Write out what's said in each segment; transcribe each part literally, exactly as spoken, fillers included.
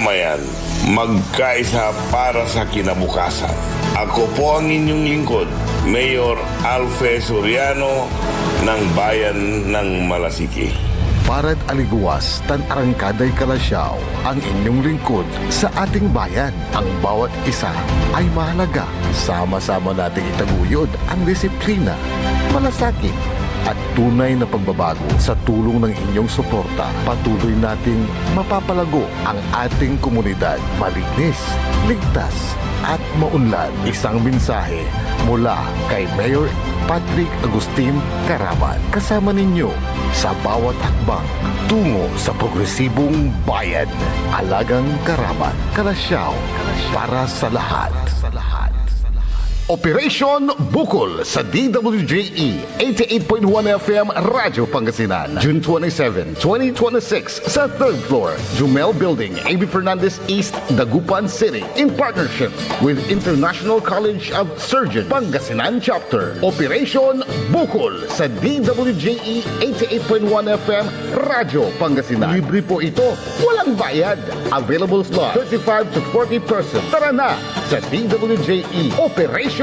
Bayan, magkaisa para sa kinabukasan. Ako po ang inyong lingkod, Mayor Alfe Soriano ng Bayan ng Malasiki. Parad aligewas tan arangkaday kalasyaw ang inyong lingkod sa ating bayan. Ang bawat isa ay mahalaga. Sama-sama nating itaguyod ang disiplina, malasakit, at tunay na pagbabago. Sa tulong ng inyong suporta, patuloy nating mapapalago ang ating komunidad. Malinis, ligtas, at maunlad. Isang mensahe mula kay Mayor Patrick Agustin Carabat. Kasama ninyo sa bawat hakbang tungo sa progresibong bayan. Alagang Carabat, kalasyaw para sa lahat. Operation Bukol sa D W J E eighty-eight point one F M Radyo Pangasinan, June twenty-seven, twenty twenty-six, sa third floor, Jumel Building, A B Fernandez East, Dagupan City, in partnership with International College of Surgeons Pangasinan Chapter. Operation Bukol sa D W J E eighty-eight point one F M Radyo Pangasinan. Libre po ito, walang bayad. Available slot, thirty-five to forty persons. Tara na sa D W J E Operation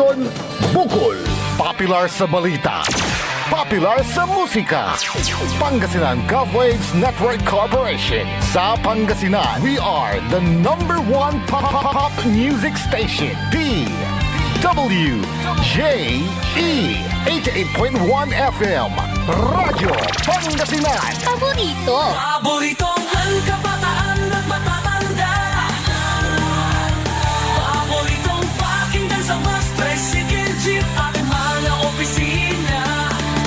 Bukol. Popular sa balita, popular sa musika. Pangasinan Gov Waves Network Corporation. Sa Pangasinan, we are the number one pop, pop, pop music station. D W J E eighty-eight point one F M. Radyo Pangasinan. Paborito. Paboritong kabataan at matatanda. Paboritong pakinggan sa bus, tricycle, jeep, at mga opisina.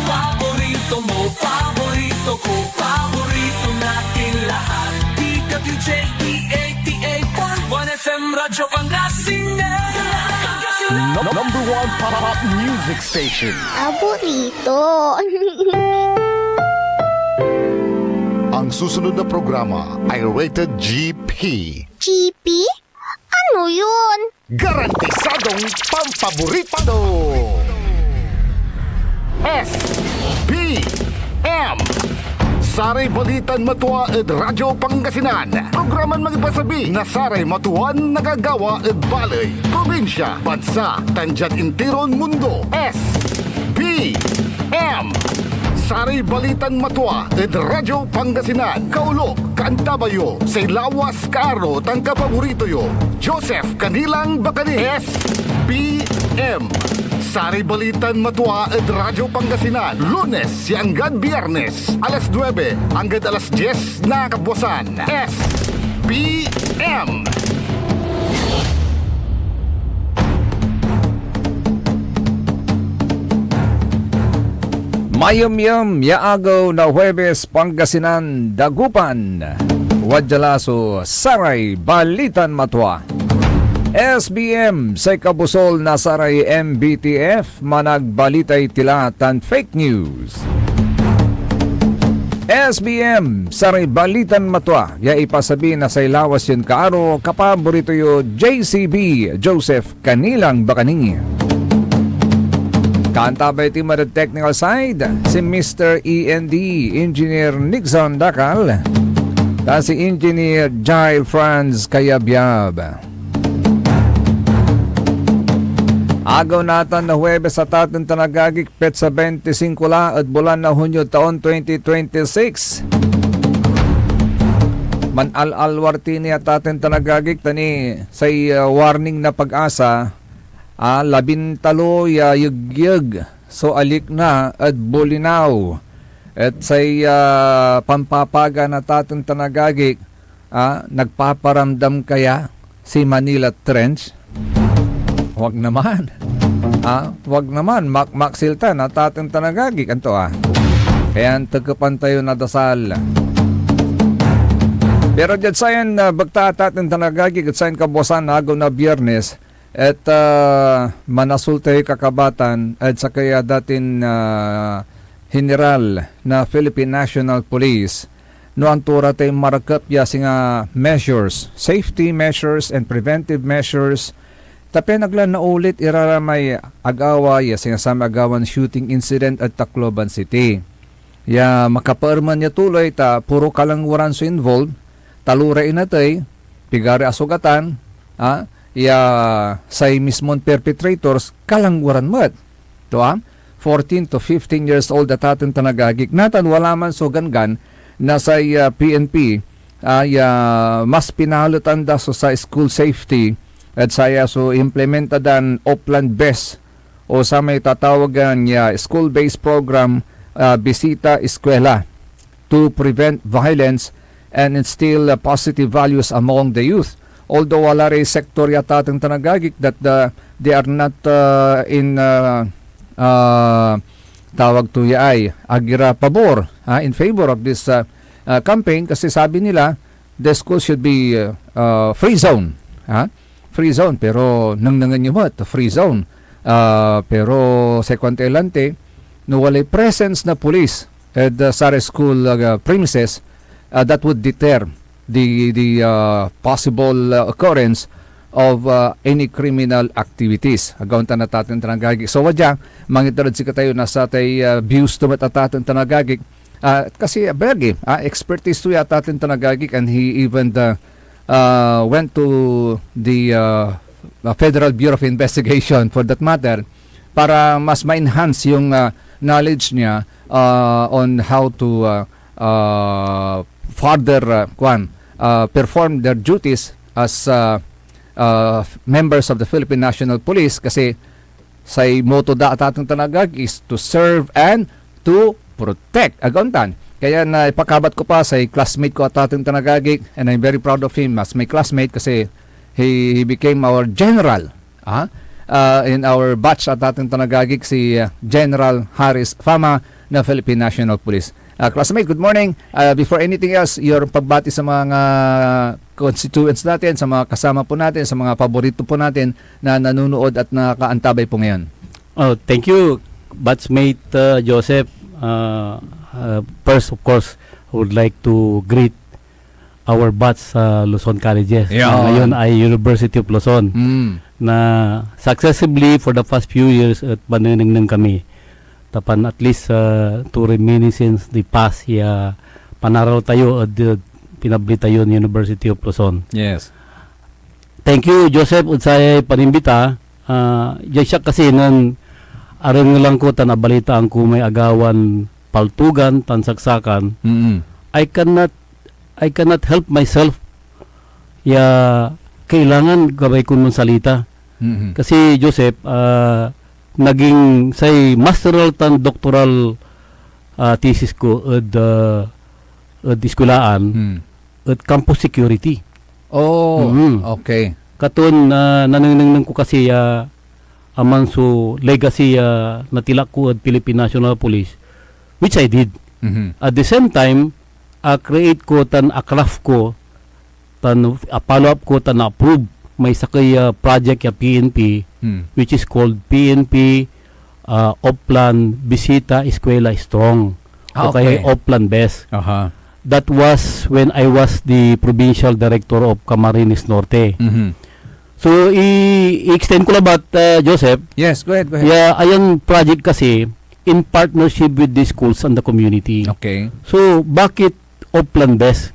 Paborito mo, paborito ko, paborito natin lahat. D W J E eighty-eight point one F M Radyo Pangasinan. No-, number one pop music station. Paborito. Ang susunod na programa ay rated G P. G P? Ano yun? Garantisadong pampaborito. S P M. Saray balitan matua ed Radyo Pangasinan. Programan mangipasabi na saray matuan nagagawa ed baley, probinsya, bansa, tan diad intiron mundo. S P M. Saray balitan matua ed Radyo Pangasinan. Kaolop, kaantabay yo say lawas, kaaro, tan kapaborito yo, Joseph Canilang Bacani. S P M. Saray balitan matua ed Radyo Pangasinan, Lunes ya anggad Biyernes, alas nuebe anggad alas dies na kabwasan. S P M. Mayamyam ya agew na Huwebes, Pangasinan, Dagupan. Wadya la so saray balitan matua. S B M, say kabusol na saray M B T F, managbalitay tila tan fake news. S B M, saray balitan matua ya ipasabi na say lawas yon kaaro, kapaborito yo, J C B, Joseph Canilang Bacani. Kaantabay ti man ed technical side, si Mister E N D, Engineer Nixon Dacal, tan si Engineer Jail Franz Kayabyab. Agew natan na Huwebes, a taten tan agagik, petsa beinti singko la ed bulan na Hunyo, taon twenty twenty-six. Manal-alwar ti ni, a taten tan agagik, ta ni say, ah, warning na PAGASA, ah, labintalo ya yegyeg so alikna ed Bolinao, et say, ah, pampapaga na, taten tan agagik, ah, nagpaparamdam kaya si Manila Trench? Wag naman. Ah, wag naman. Mak-, maksil ta na, taten tan agagik, anto, ah. Kaya tekepan tayo na dasal. Pero diad sayan, ah, bekta, taten tan agagik, et sayan kabwasan na agew na Biyernes, et, ah, manasul tayoy kakabatan ed sakey a datin, ah, general na Philippine National Police, no anto ra tay marakep ya singa measures, safety measures and preventive measures, ta pian ag la naulit ira ra may agawa ya singa samay agawan shooting incident ed Tacloban City. Ya makapaermen ya tuloy ta puro kalangweran so involved, taloray inatey, pigaray asugatan, ah, ya say mismon perpetrators, kalangwaran met. To, ah, fourteen to fifteen years old a taten tan agagik. Natan wala man so ganggan na say, ah, P N P, ah, ya mas pinaletan da so say school safety, et saya so implementa dan Oplan BEST o samay tatawagan ya school-based program, ah, Bisita Eskwela, to prevent violence and instill, uh, positive values among the youth. Although wala ray sektor ya taten tan agagik that, uh, they are not, uh, in, uh, uh, tawag to ya ay, ag ira pabor, ha, in favor of this, uh, uh, campaign kasi sabi nila, the school should be, uh, uh, free zone, ha? Free zone, pero nengnengen yo met, free zone. Ah, pero say kuan tayo lanti, no walay presence na police ed, ah, saray school, ah, premises, ah, that would deter the, the, ah, possible, ah, occurrence of, ah, any criminal activities. Agaw tan a taten tan agagik. So, wadya, mangiter ed sikatayo na satay, ah, views to met a taten tan agagik. Ah, kasi, ah, bergi, ah, expertise to ya a taten tan agagik, and he even, ah, ah, went to the, ah, ah, Federal Bureau of Investigation for that matter para mas ma-enhance yung, ah, knowledge niya, ah, on how to, ah, ah, further, ah, kwan, ah, perform their duties as, ah, ah, members of the Philippine National Police kasi say motto da a taten tan agagik is to serve and to protect. Agaw tan. Kaya na ipakabat ko pa say classmate ko a taten tan agagik, and I'm very proud of him as my classmate kasi he, he became our general, ah, ah, in our batch a taten tan agagik, si, ah, General Harris Fama na Philippine National Police. Ah, classmate, good morning. Ah, before anything else, your pagbati sa mga constituents natin, sa mga kasama po natin, sa mga paborito po natin na nanonood at nakaantabay po ngayon. Oh, thank you, batchmate, uh, Joseph. Uh, uh, first, of course, I would like to greet our batch sa Luzon Colleges. Yeah. Na ngayon ay University of Luzon. Mm. Na successively for the past few years et manenengneng kami. Tapan at least, uh, two reminiscence the past ya panaraw tayo ed, uh, pinabli tayon University of Luzon. Yes. Thank you, Joseph, ed sayay panimbita. Ah, diad siak kasi nen arengelan ko tan abalitaan ko may agawan paltugan tan saksakan, Mm-mm. I cannot, I cannot help myself ya kailangan gabay kon mansalita. Mm-hmm. Kasi, Joseph, ah, naging say masteral tan doctoral, ah, thesis ko ed, ah, ed eskuelaan, Hmm. ed campus security. Oh, Mm. okay. Katon, ah, nanengneng ko kasi ya aman so legacy ya natilak ko ed Philippine National Police, which I did. Mhm. At the same time, a-create ko tan a-craft ko tan a-follow up ko tan a-approve may sakey a project ya P N P, Hmm. which is called P N P, ah, Oplan Bisita Eskwela Strong. Ah, O kaya okay. Oplan BEST. Aha. That was when I was the provincial director of Camarines Norte. Mhm. So, i-, i-extend ko labat, ah, Joseph. Yes, go ahead, go ahead. Yeah, ayan project kasi in partnership with the schools and the community. Okay. So, bakit Oplan BEST?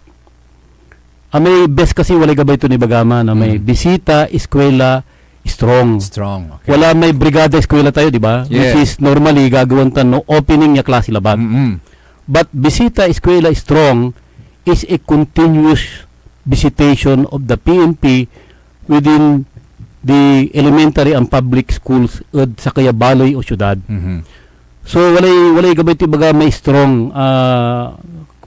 Amay BEST kasi walay gabay ton ibaga man, amay Mm. Bisita Eskwela Strong. Strong, okay. Wala may Brigada Eskwela tayo, di ba? Yes. Which is normally gagawan tan no opening ya klase labat. Mm-mm. But Bisita Eskwela Strong is a continuous visitation of the P N P within the elementary and public schools ed sakey a baley o siudad. Mhm. So, walay, walay gabay to ibaga may strong, ah,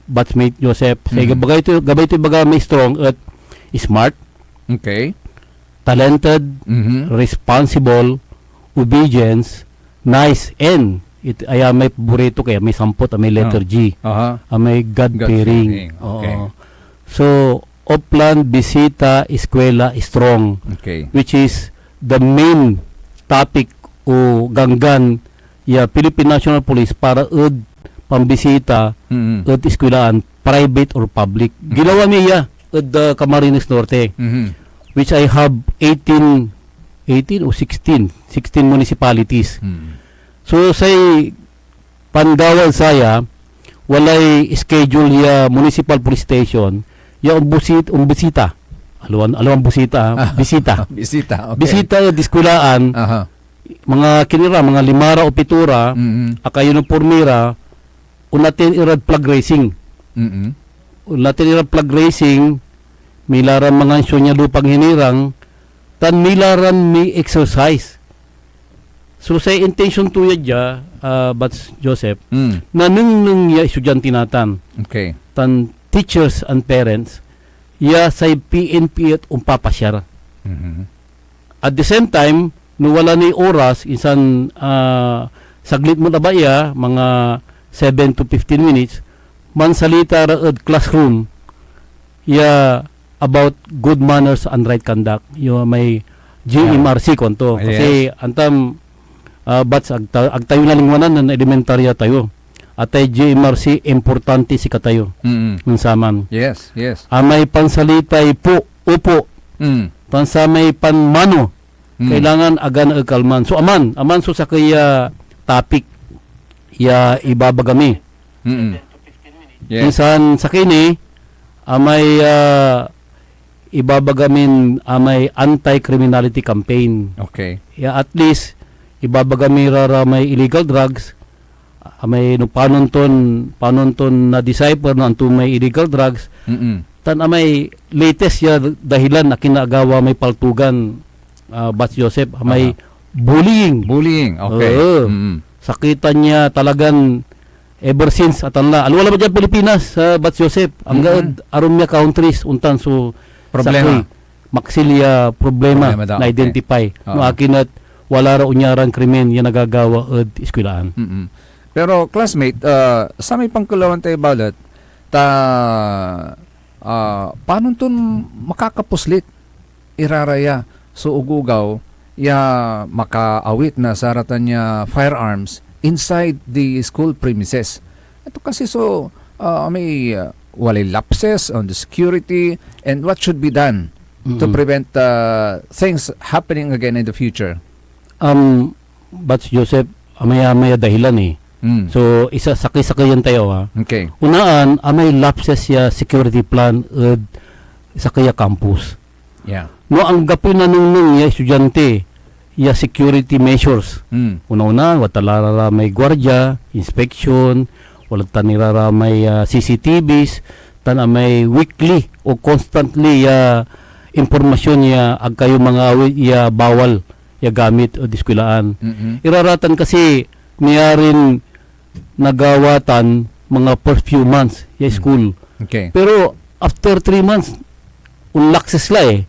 batchmate Joseph. Say Mhm. gabay to, gabay to ibaga may strong et smart, Okay. talented, Mhm. responsible, obedience, nice, and it, aya may paborito kaya may sampot, amay letter Ah. G. Aha. Amay God-fearing. God-fearing. Okay. Oo. So, Oplan Bisita Eskwela Strong, Okay. which is the main topic o ganggan ya Philippine National Police para ed pambisita Mm. ed eskwelahan, private or public. Mm. Ginawa mi ya ed, uh, Camarines Norte, Mhm. which I have eighteen, eighteen o sixteen, sixteen municipalities. Mm. So, say panggawa ed saya, walay schedule ya municipal police station ya ombusit-, ombisita. Aliwan, aliwan busita, ah. Bisita. Bisita, okay. Bisita ed eskuelaan, Aha. mga kinira, mga lima ra o pito ra, Mm-mm. a kayunipormi ra, onatin irad flag raising. Mm-mm. Onatin irad flag raising, mila ran mangansyon ya lupang hinirang, tan mila ran mi-exercise. So, say intention to ya dia, ah, Bats Joseph, Mm. nanengneng ya estudyante natan, Okay. tan teachers and parents, ya say P N P et ompapasiar. Mhm. At the same time, no wala niy oras, insan, ah, saglit met labat ya, mga seven to fifteen minutes, mansalita ra ed classroom ya about good manners and right conduct. Yung may G M R C, Ah. kuanto. Kasi Yes. antam, ah, Bats, ag ta-, ag tayo nalingwanan nen elementarya tayo. Atay G M R C, importante sikatayo. Mm-mm. Nen saman. Yes, yes. Amay pansalitay po, opo. Mm. Tan samay panmano, Mm. kailangan agana ed kalman. So, aman, aman so sakey ya topic ya ibabaga mi. Mm-mm. Yes. Insan sakey ni, amay, ah, ibabaga min, amay anti-criminality campaign. Okay. Ya at least, ibabaga mi ra ra may illegal drugs, amay no panon ton, panon ton na-decipher no anto may illegal drugs, Mm-mm. tan amay latest ya dahilan akin agawa may paltugan, ah, Bats Joseph, amay Aha. bullying. Bullying, okay. Oo. Mm-mm. Sakitan ya talagan ever since atan la. Aliwa labat diad Pilipinas, ah, Bats Joseph, angga Mm-mm. ed arum ya countries, ontan so Problema. sakey, maksil ya problema Problema da, okay. na-identify. No Oo. akin et wala ra onyaran krimen ya nagagawa ed eskuelaan. Mm-mm. Pero, classmate, ah, samay pankelawan tayo balet, ta, ah, panon ton makakapuslit iraraya so ogogaw ya makaawit na saratan ya firearms inside the school premises? Ito kasi so, ah, may, ah, walay lapses on the security and what should be done to Mm-mm. prevent, uh, things happening again in the future? Um, Bats Joseph, amay-amay a dahilan eh. Mm. So, isa, sakey-sakeyen tayo, ha. Okay. Unaan, amay lapses ya security plan ed sakey a campus. Yeah. No anggapoy nanengneng ya estudiante ya security measures. Mm. Una-una, wala ta la ra may guardia, inspection, wala ta ni ra ra may, ah, C C T Vs, tan amay weekly o constantly ya impormasyon ya ag kayo mangawit ya bawal ya gamit ed eskuelaan. Mm-mm. Iraratan kasi niarin nagawa tan mga first few months ya Hmm. school. Okay. Pero after three months, onlakses la eh.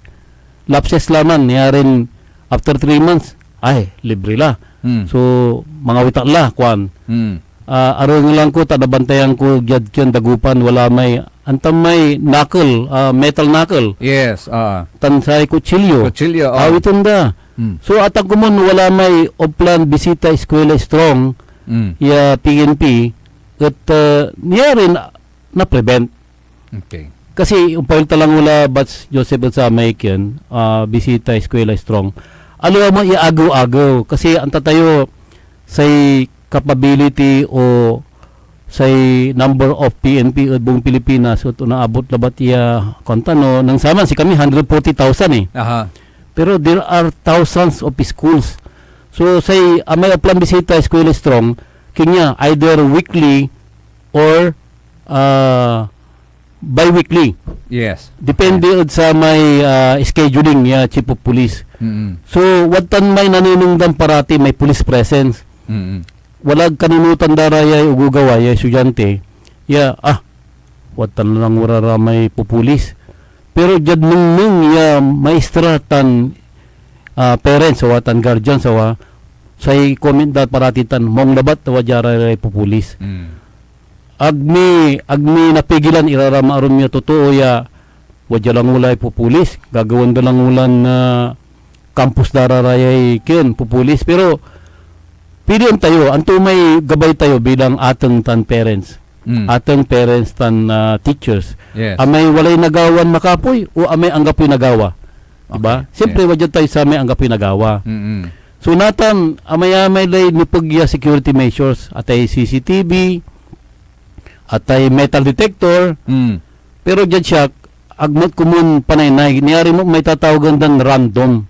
Lapses la man, niarin after three months, ay, libre la. Hmm. So, mangawit ak la, kuan. Hmm. Ah, arengelan ko, ta nabantayan ko diad kien Dagupan, wala may, antam may knuckle, ah, metal knuckle. Yes, ah. Tan say kutsilyo. Kutsilyo, ah. Awiten da. Hmm. So, atan komon wala may Oplan Bisita Eskwela Strong, Hmm. ya P N P, et, ah, niarin na-prevent. Okay. Kasi, umpawil ta lang wala, Bats Joseph, et samay kien, ah, Bisita Eskwela Strong. Aliwa mo ya agew-agew. Kasi, anta tayo, say capability o say number of P N P ed buong Pilipinas et onaabot labat ya, kuan ta no, nang saman, sikami, hundred forty thousand eh. Aha. Pero there are thousands of schools. So, say, amay Oplan Bisita Eskwela Strong, kanya, either weekly or, ah, bi-weekly. Yes. Depende ed samay, ah, scheduling ya chief of police. Mm-mm. So, wadtan may nanenengneng dan parati, may police presence. Mm-mm. Walad kanunotan da ra yay ogogawa, yay estudiante, ya, ah, wadtan lang wara ra may pupulis. Pero diad nengneng ya maestra tan, ah, parents, awa, tan guardians, awa, say comment da parati tan, maong labat, awa, dia ra ray pupulis. Mm. Ag mi, ag mi napigilan ira ra maarum ya totoo ya wadia lang ulay pupulis, gagawaen da lang ulan, ah, campus da ra rayay ken pupulis. Pero pilian tayo, anto may gabay tayo bilang ateng tan parents? Mm. Ateng parents tan, ah, teachers. Yes. Amay walay nagawan makapoy o amay anggapoy nagawa? Diba? Okay. Siyempre, yeah, wadia tayo samay anggapoy nagawa. Mm-mm. So, natan, amay-amay lay nepeg ya security measures, atay C C T V, atay metal detector, Mm. pero diad siak, agmat komon panaynay. Niyari mo may tatawagan dan random.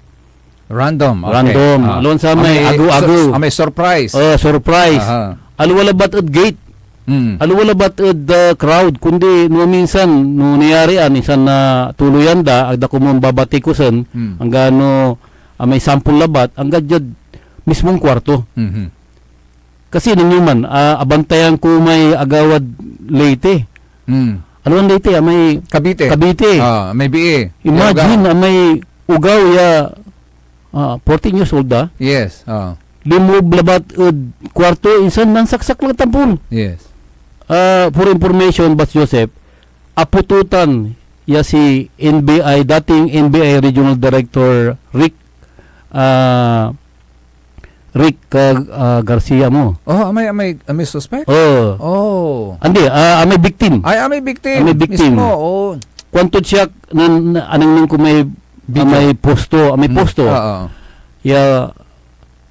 Random. Okay. Random. Ah. Alon sa Ah, may agew-agew. Ah, may surprise. Oh, surprise. Aha. Aliwa labat ed gate. Mm. Aliwa labat ed ah, crowd, kundi no minsan, no niyarian, insan na tuloyan da, agda komon babatikusen, Mm. anggano ah, may sample labat, anggad diad mismong kwarto. Mhm. Kasi ninyo man, ah, abantayan ko may agawad Leyte. Mm. Aliwan Leyte, ah, may Cavite. Cavite. Ah, may B A. Imagine, Yoga. Ah, may ugaw ya ah, fourteen years old, ah. Yes. Ah. Linmoob labat ed kwarto, insan nansaksak la tampol. Yes. Ah, for information, Bats Joseph, apututan ya si N B I, dating N B I Regional Director Rick, ah, Rick ah, ah, Garcia mo. Oh, amay amay amay suspect? Oh. Oh. Andi, ah, amay victim. Ay, amay victim. Amay victim. Mismo, oh. Kuantod siak, nan, anengneng ko may, Video. Amay posto, amay Mm. posto. Oo. Ya,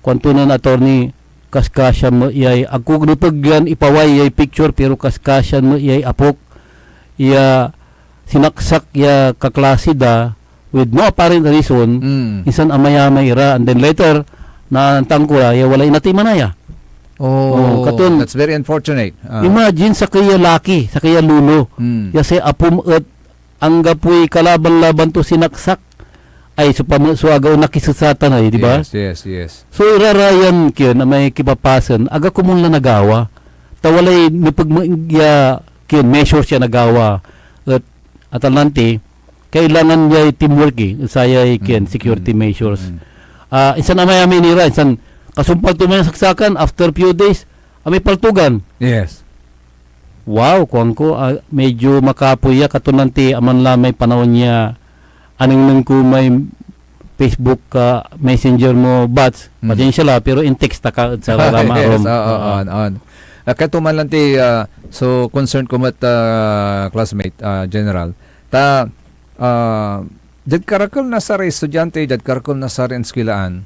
kuanto nen attorney, kaskasya mo iyay, agko nepeg yan ipaway yay picture, pero kaskasya mo iyay apok. Ya, sinaksak ya kaklase da, with no apparent reason, Mm. insan amayamay ira. And then later, naantang ko ra, ya walay inatey manaya. Oh, Oh, katon- that's very unfortunate. Ah. Imagine, sakey ya laki, sakey ya lolo. Mm. Ya say apom et anggapoy kalaban-laban to sinaksak. Ay, so pama-, so agaw nakisesatan ay, di ba? Yes, yes, yes. So, irarayan kien a may kipapasen, aga komon la nagawa. Ta walay nepeg met ya kien measures ya nagawa. Et atalanti, kailangan yay teamwork eh, sayay kien Mm, security mm, measures. mm. Ah, insan amay-amay nira, insan kasumpal to may saksakan, after few days, amay paltugan. Yes. Wow, kuanko, ah, medyo makapoy ya, katunan ti aman la may panaon ya anengneng ko may Facebook ah, Messenger mo, Bats. Mm. Pasensya la, pero in-text ta ka ed sararama Yes, arum. oo, on, on. Ah, kato man lanti, ah, so concern ko met, ah, classmate, ah, General. Ta, ah, diad karakel na saray estudiante, diad karakel na saray eskuelaan,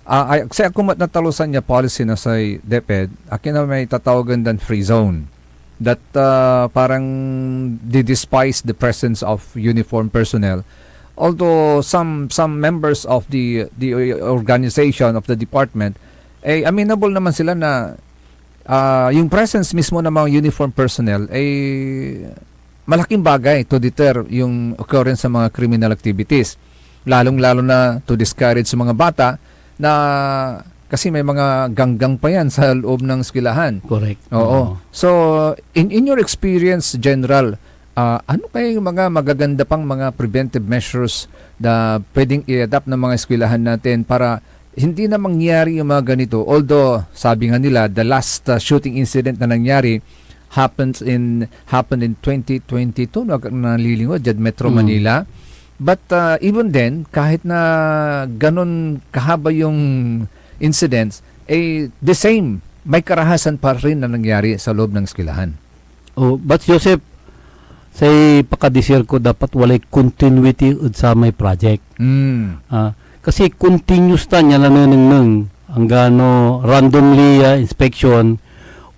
ah, ay, say agko met natalusan ya policy na say DepEd, akin a may tatawagen dan free zone. That, ah, parang they despise the presence of uniformed personnel. Although some some members of the the organization of the department, eh, amenable naman sila na, ah, yung presence mismo ng mga uniformed personnel, eh, malaking bagay to deter yung occurrence ng mga criminal activities. Lalong-lalo na to discourage sa mga bata na, kasi may mga ganggang pa yan sa loob ng eskwelahan. Correct. Oo. So, in in your experience, General, ah, ano kaya yung mga magaganda pang mga preventive measures na pwedeng i-adapt ng mga eskwelahan natin para hindi na mangyari yung mga ganito? Although, sabi nga nila, the last ah, shooting incident na nangyari happens in happened in twenty twenty-two, no, nalilingwa, diad Metro Mm. Manila. But ah, even then, kahit na ganun kahaba yung incidents, eh, the same, may karahasan pa rin na nangyari sa loob ng eskwelahan. Oh, but Joseph, say pakadisir ko, dapat walay continuity ed samay project. Mm. Ah, kasi continuous tan ya nanenengneng, anggano randomly ya inspection,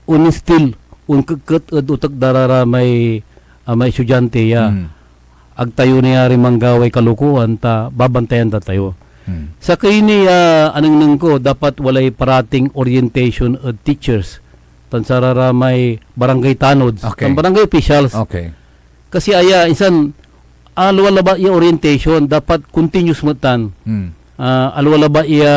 on-instill, onketket ed otek da ra may, ah, may estudiante ya. Mm. Ag tayo nayari manggaway kalokoan ta babantayan da tayo. Mm. Sakey ni ah, anengneng ko, dapat walay parating orientation ed teachers tan sararamay barangay tanods, Okay. tan barangay officials. Okay. Kasi aya, insan, aliwa labat ya orientation, dapat continuous met tan. Mm. Ah, aliwa labat ya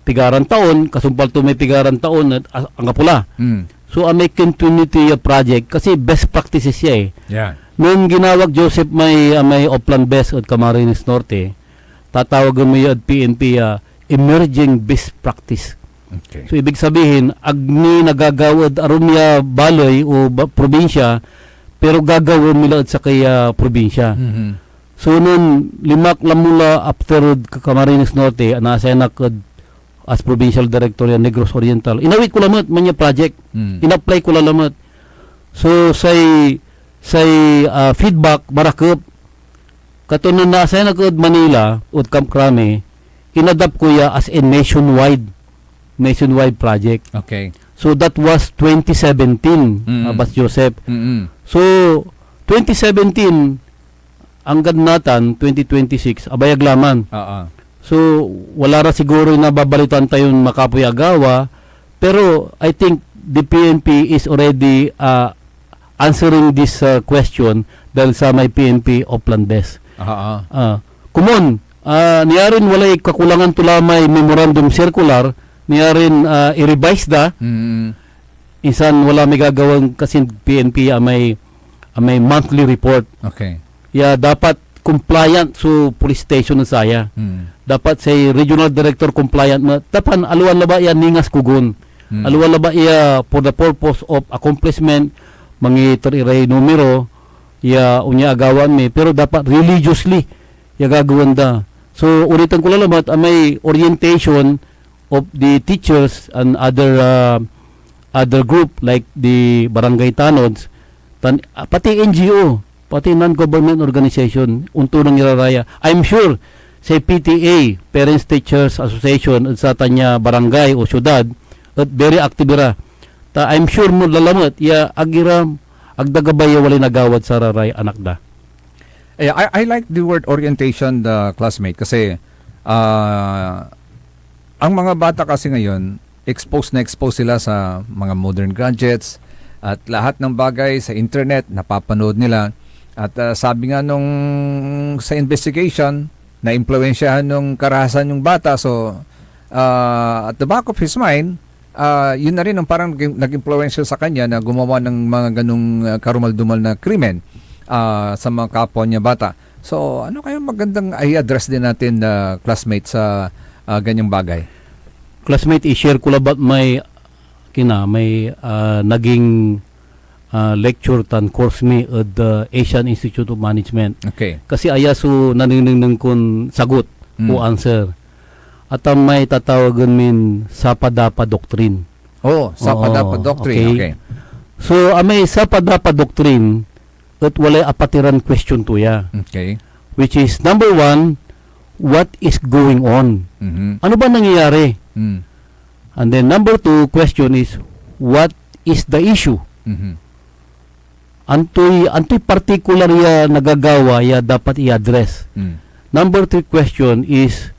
pigaran taon, kasumpal to may pigaran taon, et, ah, anggapo la. Mm. So, amay continuity ya project, kasi best practices ya eh. Yeah. Nen ginawag Joseph may, ah, may Oplan Best ed Camarines Norte, tatawagen mo ya ed P N P ya emerging best practice. Okay. So, ibig sabihin, ag ni nagagawa ed arum ya baley o ba, probinsya, pero gagawaen mi la ed sakey a probinsya. Mhm. So, nen linma ak la mo la after ed Camarines Norte, a na-assign ak ed as provincial director ya Negros Oriental. Inawit ko lamet man ya project. Mm. In-apply ko la lamet. So, say, say ah, feedback, marakep. Katon nen na-assign ak ed Manila, ed Camp Crame, inadapt ko ya as a nationwide, nationwide project. Okay. So, that was twenty seventeen, Mm. ah, Bats Joseph. Mm-mm. So, twenty seventeen, anggad natan twenty twenty-six, abayag la man. Oo. So, wala ra siguroy nababalitaan tayon makapoy agawa, pero I think the P N P is already, ah, answering this, ah, question dahil sa may P N P Oplan Best. Oo. Ah, komon, ah, niarin walay kakulangan to la may memorandum circular, niarin, ah, i-revise da, Mm. insan wala may gagawan kasin P N P a may, a may monthly report. Okay. Ya dapat compliant so police station ed saya. Mm. Dapat say regional director compliant met. Tapan aliwan labat ya ningas kogon. Mm. Aliwan labat ya for the purpose of accomplishment, mangiter iray numero, ya onya agawaan mi. Pero dapat religiously ya gagawaen da. So, ulitan ko la labat, amay orientation of the teachers and other, uh, other group like the barangay tanods, tan, ah, pati N G O, pati non-government organization, onturang ira raya. I'm sure say P T A, Parents Teachers Association, ed satan ya barangay o siudad, et very active ira. Ta I'm sure mo lalamet ya ag ira, ag da gabay ya walay nagawad sararay anak da. Yeah, I, I like the word orientation, the classmate, kasi, ah, ang mga bata kasi ngayon, exposed na exposed sila sa mga modern gadgets at lahat ng bagay sa internet, napapanood nila. At, ah, sabi nga nung sa investigation, naimpluwensyahan nung karahasan yung bata. So, ah, at the back of his mind, ah, yun na rin ang parang naging, nag-impluwensya sa kanya na gumawa ng mga ganong, ah, karumal-dumal na krimen, ah, sa mga kapwa niya bata. So, ano kaya magandang i-address din natin, ah, classmate, sa, ah, ganyang bagay? Classmate, i-share ko labat may, kina, may, ah, naging, ah, lecture tan course mi ed, ah, Asian Institute of Management. Okay. Kasi aya so nanengneng kon sagot Mm. o answer. Atan may tatawagen min SAPADAPA doctrine. Oh, SAPADAPA Oo, doctrine. Okay. Okay. So, amay SAPADAPA doctrine, et walay apatiran question to ya. Okay. Which is, number one, what is going on? Mhm. Ano ba nangyayari? Mm. And then number two question is, what is the issue? Mhm. Antoy, antoy particular ya nagagawa ya dapat i-address? Mm. Number three question is,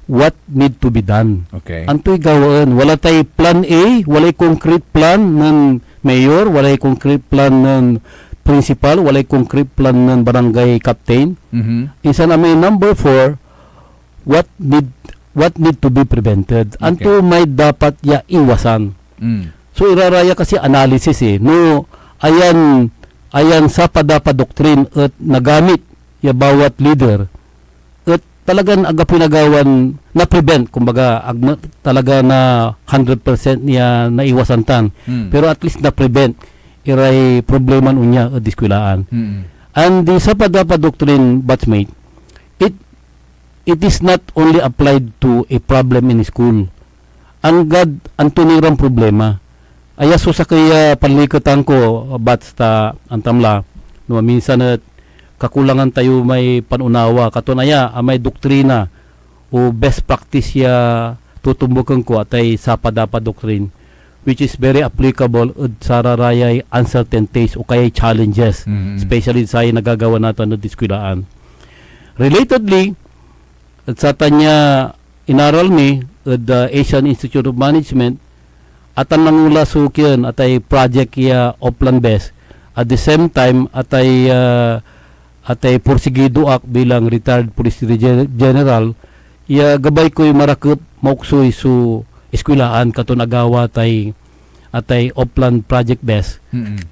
what need to be done? Okay. Antoy gawaen? Wala tay plan A, walay concrete plan nen mayor, walay concrete plan nen principal, walay concrete plan nen barangay captain. Mhm. Insan amay number four, what need, what need to be prevented? Okay. Anto may dapat ya iwasan? Mm. So, iraraya kasi analysis eh. No, ayan, ayan SAPADAPA doctrine et nagamit ya bawat leader, et talagan ag pinagawan na-prevent, kumbaga, ag na, talaga na hundred percent ya naiwasan tan. Mm. Pero at least na-prevent iray problema onya ed eskwelahan. Mm. And the SAPADAPA doctrine, batchmate, it, it is not only applied to a problem in school. Anggad anto ni ran problema. Aya so sakey a panliketan ko, batch, ta antam la, no, minsan et kakulangan tayo may panunawa. Katon aya, amay doktrina o best practice ya totombuken ko, atay SAPADAPA doctrine, which is very applicable ed sararayay uncertainties o kayay challenges, Mm. especially say nagagawa natan ed eskwelahan. Relatedly, ed satan ya inaral mi ed, ah, Asian Institute of Management, atan nangola so kien, atay project ya Oplan Best. At the same time, atay, ah, atay porsigido ak bilang retired police gen-, general, ya gabay koy marakep, maoksoy so eskwelahan katon agawa tay, atay Oplan Project Best. Mm.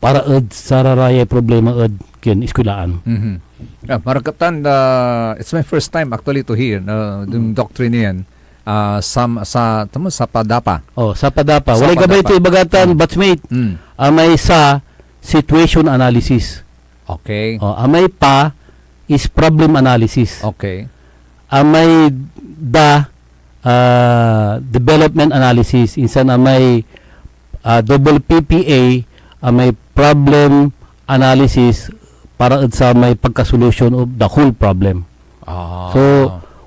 para ed sararayay problema ed kien eskwelahan. Mhm. Ah, marakep tan, ah, it's my first time actually to hear, ah, yung Mm. doctrine yan. Ah, sam-, sa, tama, SAPADAPA. Oh, SAPADAPA. Walay gabay SAPADAPA. To ibaga tan, Mm. batchmate. Mm. Amay sa, situation analysis. Okay. Oh, amay pa is problem analysis. Okay. Amay da, ah, development analysis, insan amay, ah, double P P A, amay problem analysis para ed samay pagka-solution of the whole problem. Ah. So,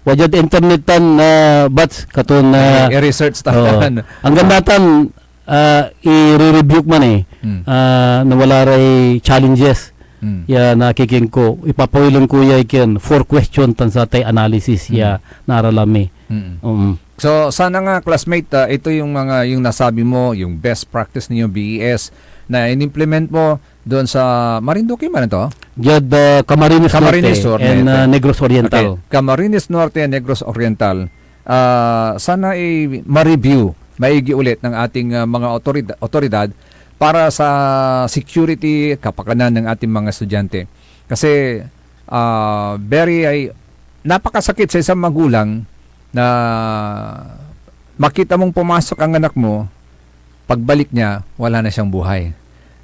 wadiad internet tan, ah, batch katon, ah, I-, i-research ta oo. Tan. Ang ganda tan, ah, i-re-review man eh, Hmm. ah, na wala ray challenges. Mm. Ya nakikin ko, ipapawil ko ya ikin four question tan satay analysis ya Mm. naaralan mi. Mm. Um. So, sana nga, classmate, ah, ito yung mga, yung nasabi mo, yung best practice ninyo, B E S, na in-implement mo doon sa Marinduque man ito? Diad, ah, Camarines Camarines Norte Norte, and, ah, ito. Negros Oriental. Okay. Camarines Norte and Negros Oriental. Ah, sana ay ma-review maigi ulit ng ating, ah, mga otorid-, otoridad para sa security, kapakanan ng ating mga estudyante. Kasi, ah, very, ay, napakasakit sa isang magulang na makita mong pumasok ang anak mo, pagbalik niya, wala na siyang buhay.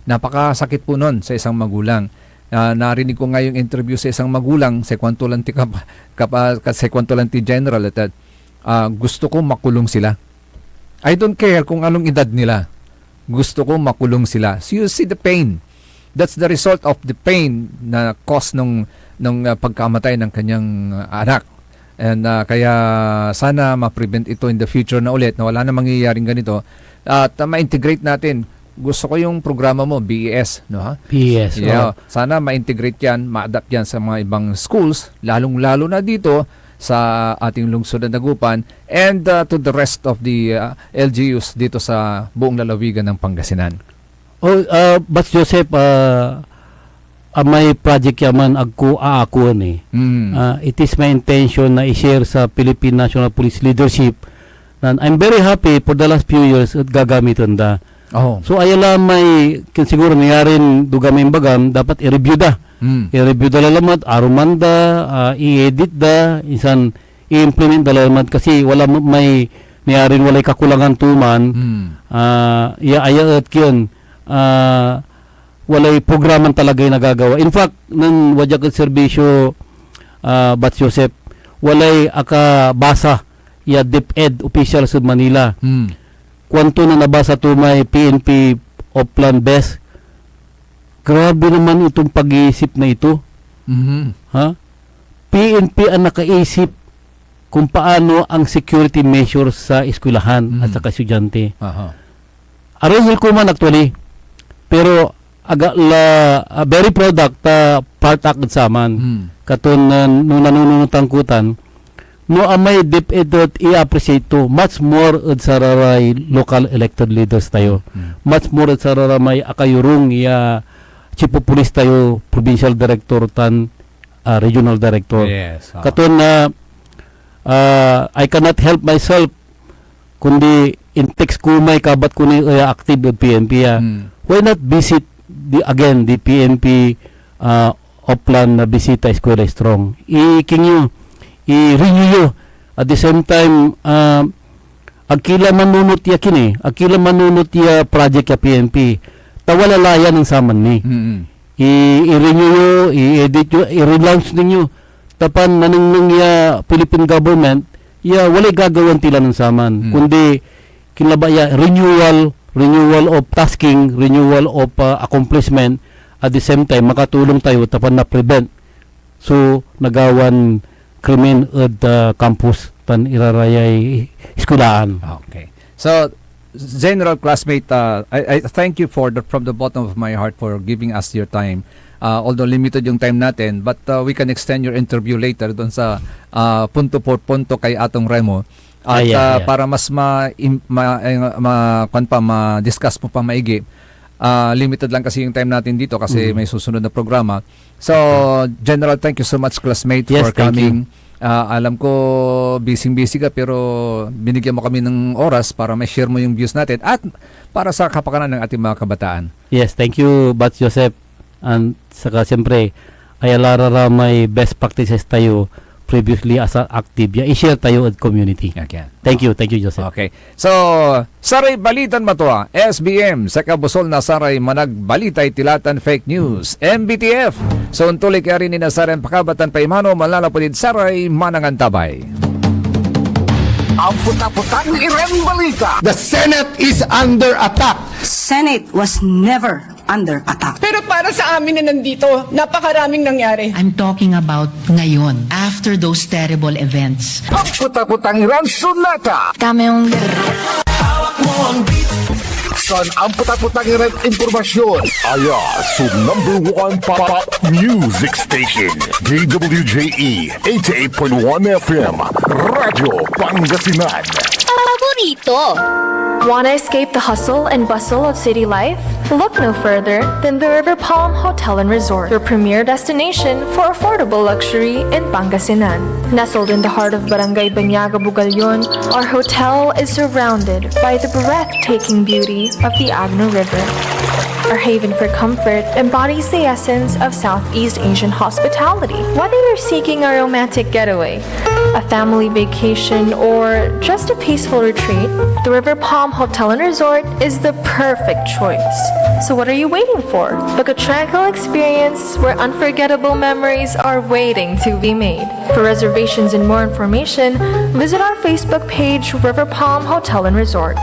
Napakasakit po nun sa isang magulang. Ah, narinig ko nga yung interview sa isang magulang, sa kwento lang ti kap-, kap-, ah, sa kwento lang ti General, at, ah, "Gusto ko makulong sila. I don't care kung anong edad nila. Gusto ko makulong sila." So you see the pain. That's the result of the pain na cause nung, nung, ah, pagkamatay ng kanyang, ah, anak. And, ah, kaya sana ma-prevent ito in the future na ulit, na wala na mangyayaring ganito. At, ah, ma-integrate natin. Gusto ko yung programa mo, B E S, no, ha? B E S, Yeah. oo. Sana ma-integrate yan, ma-adapt yan sa mga ibang schools, lalong-lalo na dito sa ating lungsod ng Dagupan and, ah, to the rest of the, ah, L G Us dito sa buong lalawigan ng Pangasinan. Oh, ah, Bats Joseph, ah, amay project ya man agko aakuan eh. Mm. Ah, it is my intention na i-share sa Philippine National Police leadership na I'm very happy for the last few years et gagamiten da. Oh. So, aya la may, kin siguro nayarin duga may imbagam, dapat i-review da. Mm. I-review da lalamet, aruman da, ah, i-edit da, insan i-implement da lalamet kasi wala ma-, may nayarin walay kakulangan to man. Mm. Ah, ya, aya et kien, ah, walay programan talagay nagagawa. In fact, nen wadya ed serbisyo, ah, Bats Joseph, walay akabasa ya DepEd officials ed Manila. Mm. Kuanto na nabasa to may P N P Oplan Best, "Grabe naman itong pag-iisip na ito." Mhm. Ha? P N P ang nakaisip kung paano ang security measures sa eskwelahan at Mhm. saka estudyante. Aha. Arayil ko man actually, pero aga la, ah, very proud ak ta part ak ed saman. Hmm. Katon, ah, no nanunot angkutan, no amay DepEd et i-appreciate to, much more ed sararay local elected leaders tayo. Hmm. Much more ed sararamay akayorung ya chief of police tayo, provincial director, tan, ah, regional director. Yes, ah. Katon, ah, ah, I cannot help myself kundi in-text ko may kabat ko ni, eh, active ed P N P, ah. Hmm. Why not visit the, again, the P N P, ah, Oplan na Bisita Eskwela Strong? Iking yo, i-renew yo. At the same time, ah, ag ki la manunot ya kini, ag ki la manunot ya project ya P N P. Ta wala la yan ed saman ni. Mm-mm. I-, i-renew yo, i-edit yo, i-relaunch ninyo. Tapan nanengneng ya Philippine government, ya walay gagawaen ti la nen saman. Hmm. Kundi, kinlaba ya renewal, renewal of tasking, renewal of, ah, accomplishment, at the same time, makatulong tayo tapan na-prevent so nagawan krimen ed, ah, campus tan irarayay eskwelahan. Okay. So, General, classmate, uh, I, I thank you for the, from the bottom of my heart for giving us your time. Uh, although limited yung time natin, but, uh, we can extend your interview later doon sa, uh, punto por punto kay Atong Remo. At, Ah, yeah, uh, yeah. para mas ma-, im-, ma-, eh, ma-, kwan pa, ma-discuss mo pa maigi. Uh, limited lang kasi yung time natin dito kasi Mm. may susunod na programa. So, General, thank you so much, classmate, Yes, for thank you. coming. Ah, alam ko, busy-busy ka, pero binigyan mo kami ng oras para ma-share mo yung views natin at para sa kapakanan ng ating mga kabataan. Yes, thank you, Bats Joseph. And saka, siyempre, aya la ra may best practices tayo previously as a active. Ya, i-share tayo at community. Okay. Thank you, thank you, Joseph. Okay. So, saray balitan matua, S B M, sa kabusol na saray managbalitay tilatan fake news, M B T F. So, ontulik ari ni na saray pakabatan paimano, manlalapud id saray manangantabay. Ang puta-putang Iran Balita. The Senate is under attack. Senate was never under attack. Pero para sa amin na nandito, napakaraming nangyari. I'm talking about ngayon, after those terrible events. Ang puta-putang Iran Sunata. Dame un San ampetapetang iran impormasyon. Aya so number one pop music station, D W J E eighty-eight point one F M, Radyo Pangasinan. Paborito. Want to escape the hustle and bustle of city life? Look no further than the River Palm Hotel and Resort, your premier destination for affordable luxury in Pangasinan. Nestled in the heart of Barangay Banyaga, Bugallon, our hotel is surrounded by the breathtaking beauty of the Agno River. Our haven for comfort embodies the essence of Southeast Asian hospitality. Whether you're seeking a romantic getaway, a family vacation, or just a peaceful retreat, the River Palm Hotel and Resort is the perfect choice. So what are you waiting for? Book a tranquil experience where unforgettable memories are waiting to be made. For reservations and more information, visit our Facebook page, River Palm Hotel and Resort.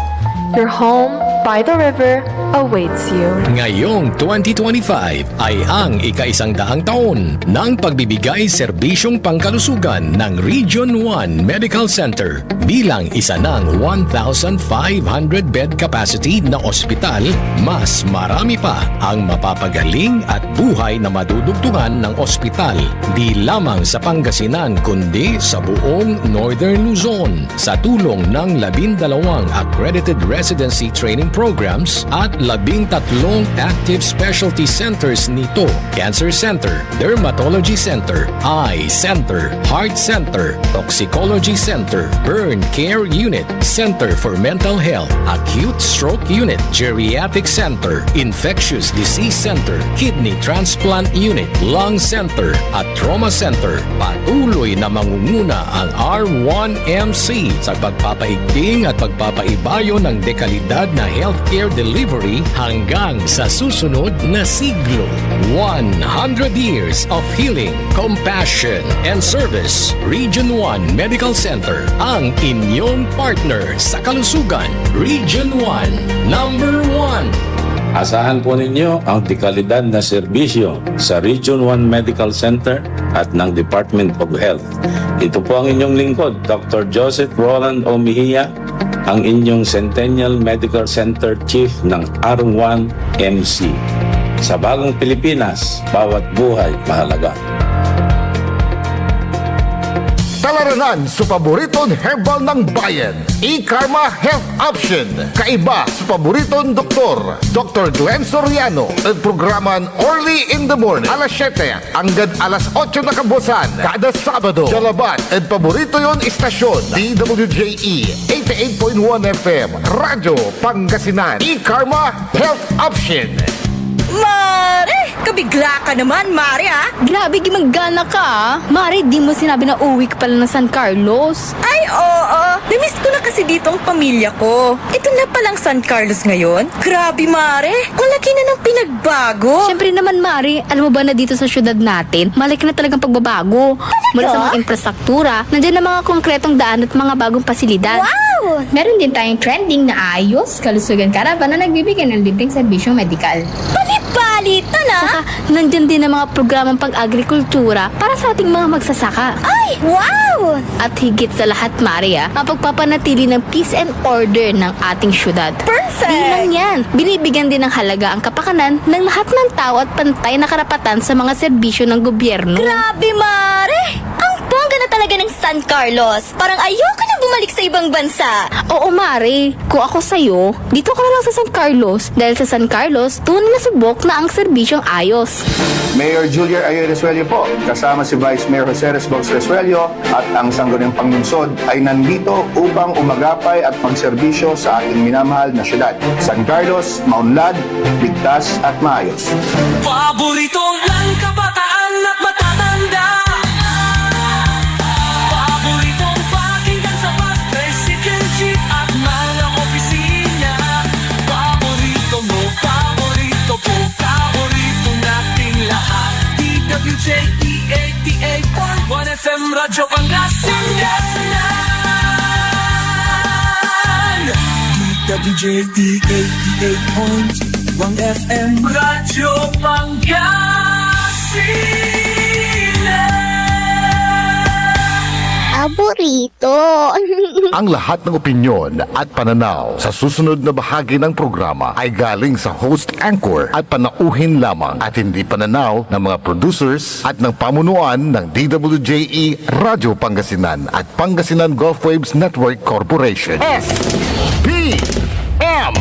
Your home by the river awaits you. Ngayong twenty twenty-five ay ang ikaisang daang taon ng pagbibigay serbisyong pangkalusugan ng Region one Medical Center. Bilang isa ng one thousand five hundred bed capacity na ospital, mas marami pa ang mapapagaling at buhay na madudugtungan ng ospital, di lamang sa Pangasinan, kundi sa buong Northern Luzon. Sa tulong ng labindalawang accredited residency training programs at labintatlong active specialty centers nito, Cancer Center, Dermatology Center, Eye Center, Heart Center, Toxicology Center, Burn Care Unit, Center for Mental Health, Acute Stroke Unit, Geriatric Center, Infectious Disease Center, Kidney Transplant Unit, Lung Center, at Trauma Center. Patuloy na mangunguna ang R one M C sa pagpapaigting at pagpapaibayo ng dekalidad na healthcare delivery hanggang sa susunod na siglo. One hundred years of healing, compassion, and service. Region one Medical Center, ang inyong partner sa kalusugan. Region one, number one. Asahan po ninyo ang dekalidad na serbisyo sa Region one Medical Center at ng Department of Health. Ito po ang inyong lingkod, Doctor Joseph Roland O. Mejia, ang inyong Centennial Medical Center Chief ng R one M C. Sa bagong Pilipinas, bawat buhay mahalaga. Talaranan so paboriton herbal ng bayan, E-Karma Health Option. Kaiba so paboriton doktor, Doctor Glenn Soriano, ed programan Early in the Morning, alas siyete anggad alas otso na kabuasan, kada Sabado. Dia labat ed paborito yon istasyon, D W J E eighty-eight point one F M, Radyo Pangasinan. E-Karma Health Option. Mare! Kabigla ka naman, Mare, ah! Grabe, gimanggana ka, ah! Mare, di mo sinabi na uwi ka pala ng San Carlos. Ay, oo. Namiss ko na kasi dito ang pamilya ko. Ito na palang San Carlos ngayon. Grabe, Mare. Ang laki na ng pinagbago. Siyempre naman, Mare. Alam mo ba na dito sa syudad natin, malaki na talagang pagbabago. Talaga? Mula sa mga infrastruktura, nandiyan na mga konkretong daan at mga bagong pasilidad. Wow! Meron din tayong trending na ayos, kalusugan caravan na nagbibigay ng libreng serbisyong medikal. Bali-bali ito na! Saka, nandiyan din ang mga programang pag-agrikultura para sa ating mga magsasaka. Ay, wow! At higit sa lahat, Mare, ah, ang pagpapanatili ng peace and order ng ating syudad. Perfect! Di lang yan, binibigyan din ng halaga ang kapakanan ng lahat ng tao at pantay na karapatan sa mga serbisyo ng gobyerno. Grabe, Mare! Ang bongga na talaga ng San Carlos! Parang ayoko na bumalik sa ibang bansa! Oo, Mare. Kung ako sa'yo, dito ka na lang sa San Carlos, dahil sa San Carlos, tunay na subok na ang serbisyong ayos. Mayor Julier Ayoy Resuello po, kasama si Vice Mayor Jose Resbos Resuello at ang sangguniang panlungsod ay nandito upang umagapay at magserbisyo sa ating minamahal na syudad. San Carlos, maunlad, ligtas at maayos. Paboritong lang kabataan at matatanda. Paboritong pakinggan sa bus, tricycle, jeep at mga opisina. Paborito mo, paborito ko, paborito nating lahat. D W J E eighty-eight point one F M Radyo Pangasinan. D W J E eighty-eight point one F M Radyo Pangasinan. Paborito. Ang lahat ng opinyon at pananaw sa susunod na bahagi ng programa ay galing sa host anchor at panauhin lamang at hindi pananaw ng mga producers at ng pamunuan ng D W J E Radyo Pangasinan at Pangasinan Gulf Waves Network Corporation. S B M.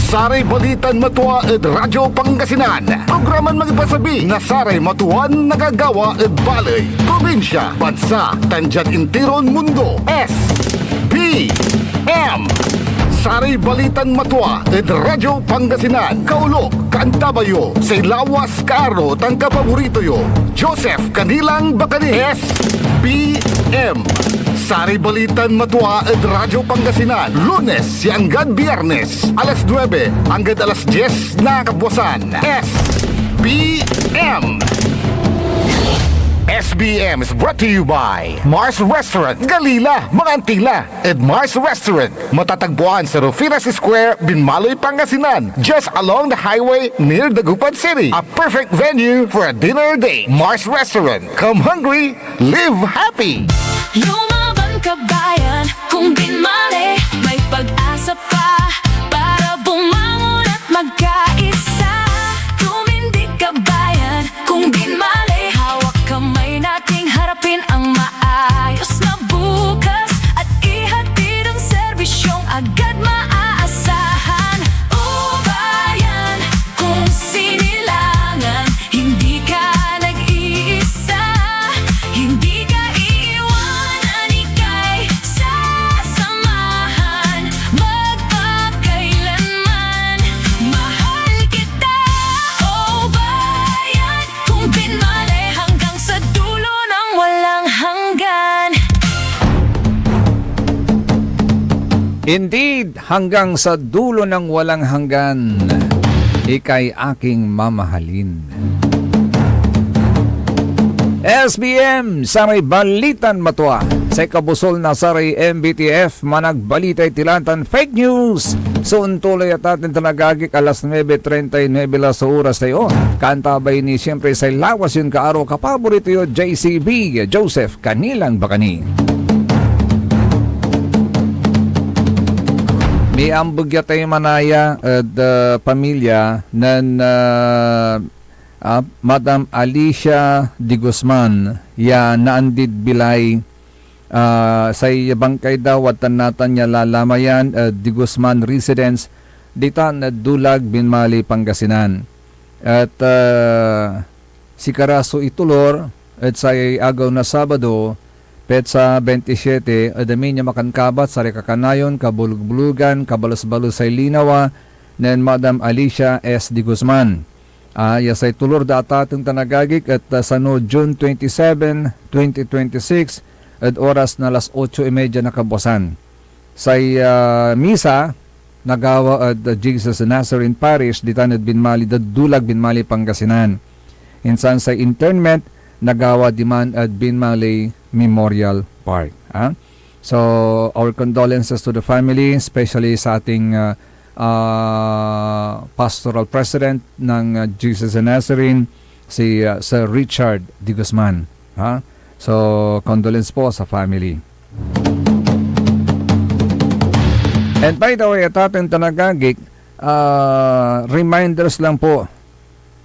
Saray balitan matua ed Radyo Pangasinan. Programan mangipasabi na saray matuan nagagawa ed baley, probinsya, bansa, tan diad interon mundo. S B M. Saray balitan matua ed Radyo Pangasinan. Kaolok, kaantabayo, say lawas, kaaro, tan kapaborito yo, Joseph Kanilang Bacani. S B M. Saray balitan matua ed Radyo Pangasinan, Lunes ya anggad Biyernes, alas nuebe anggad alas dies na kabuasan. S B M. S B M is brought to you by Mars Restaurant. Galila, mga antila, ed Mars Restaurant. Matatagpuan sa Rufinas Square, Binmaloy, Pangasinan, just along the highway near Dagupan City. A perfect venue for a dinner date. Mars Restaurant. Come hungry, live happy. Lumaban, kabayan, kung binmali, may pag-asa pa para bumangon at magkaisa. Tumindig, kabayan, kung binmali, hawak kamay nating harapin ang maayos na bukas at ihatid ang serbisyong agad maaasahan. O bayan, kung sinilangan, hindi ka nag-iisa, hindi ka iiwanan, ika'y sasamahan, magpakailanman. Mahal kita, o bayan, kung binmali hanggang sa dulo ng walang hanggan. Indeed, hanggang sa dulo ng walang hanggan, ika'y aking mamahalin. S B M, saray balitan matua. Say kabusol na saray M B T F, managbalitay tilantan fake news. So, ontuloy at atin talagagik alas nuebe treinta y nuebe la so oras tayo. Kaantabay ni, siyempre, say lawas yon kaaro, kapaborito yo, J C B, Joseph Kanilang Bacani. Miambeg ya tay manaya ed, ah, pamilya nen, ah, ah, Madam Alicia de Guzman ya naandid bilay, ah, say bangkay da wadtan natan ya lalamayan ed De Guzman Residence ditan ed Dulag, Binmali, Pangasinan. Et, ah, sikara so itolor ed say agew na Sabado, petsa bentisiete, ed amin ya makankabat saray kakanayon, kabologbolegan, kabalesbalesay linawa nen Madam Alicia S. de Guzman. Ah, ya say tolor da atateng tan agagik et, ah, sano June twenty-seven, twenty twenty-six, ed oras na alas otso y media na kabuasan. Say, ah, misa nagawa ed, ah, Jesus Nazarene Parish ditan ed Binmali, Dulag, Binmali, Pangasinan. Insan say interment nagawa diman ed Binmali Memorial Park, ah. So, our condolences to the family, especially sa ating, ah, ah, pastoral president ng, ah, Jesus Nazarene, si, ah, Sir Richard de Guzman, ha? So, condolence po sa family. And by the way, atateng tan agagik, ah, reminders lang po,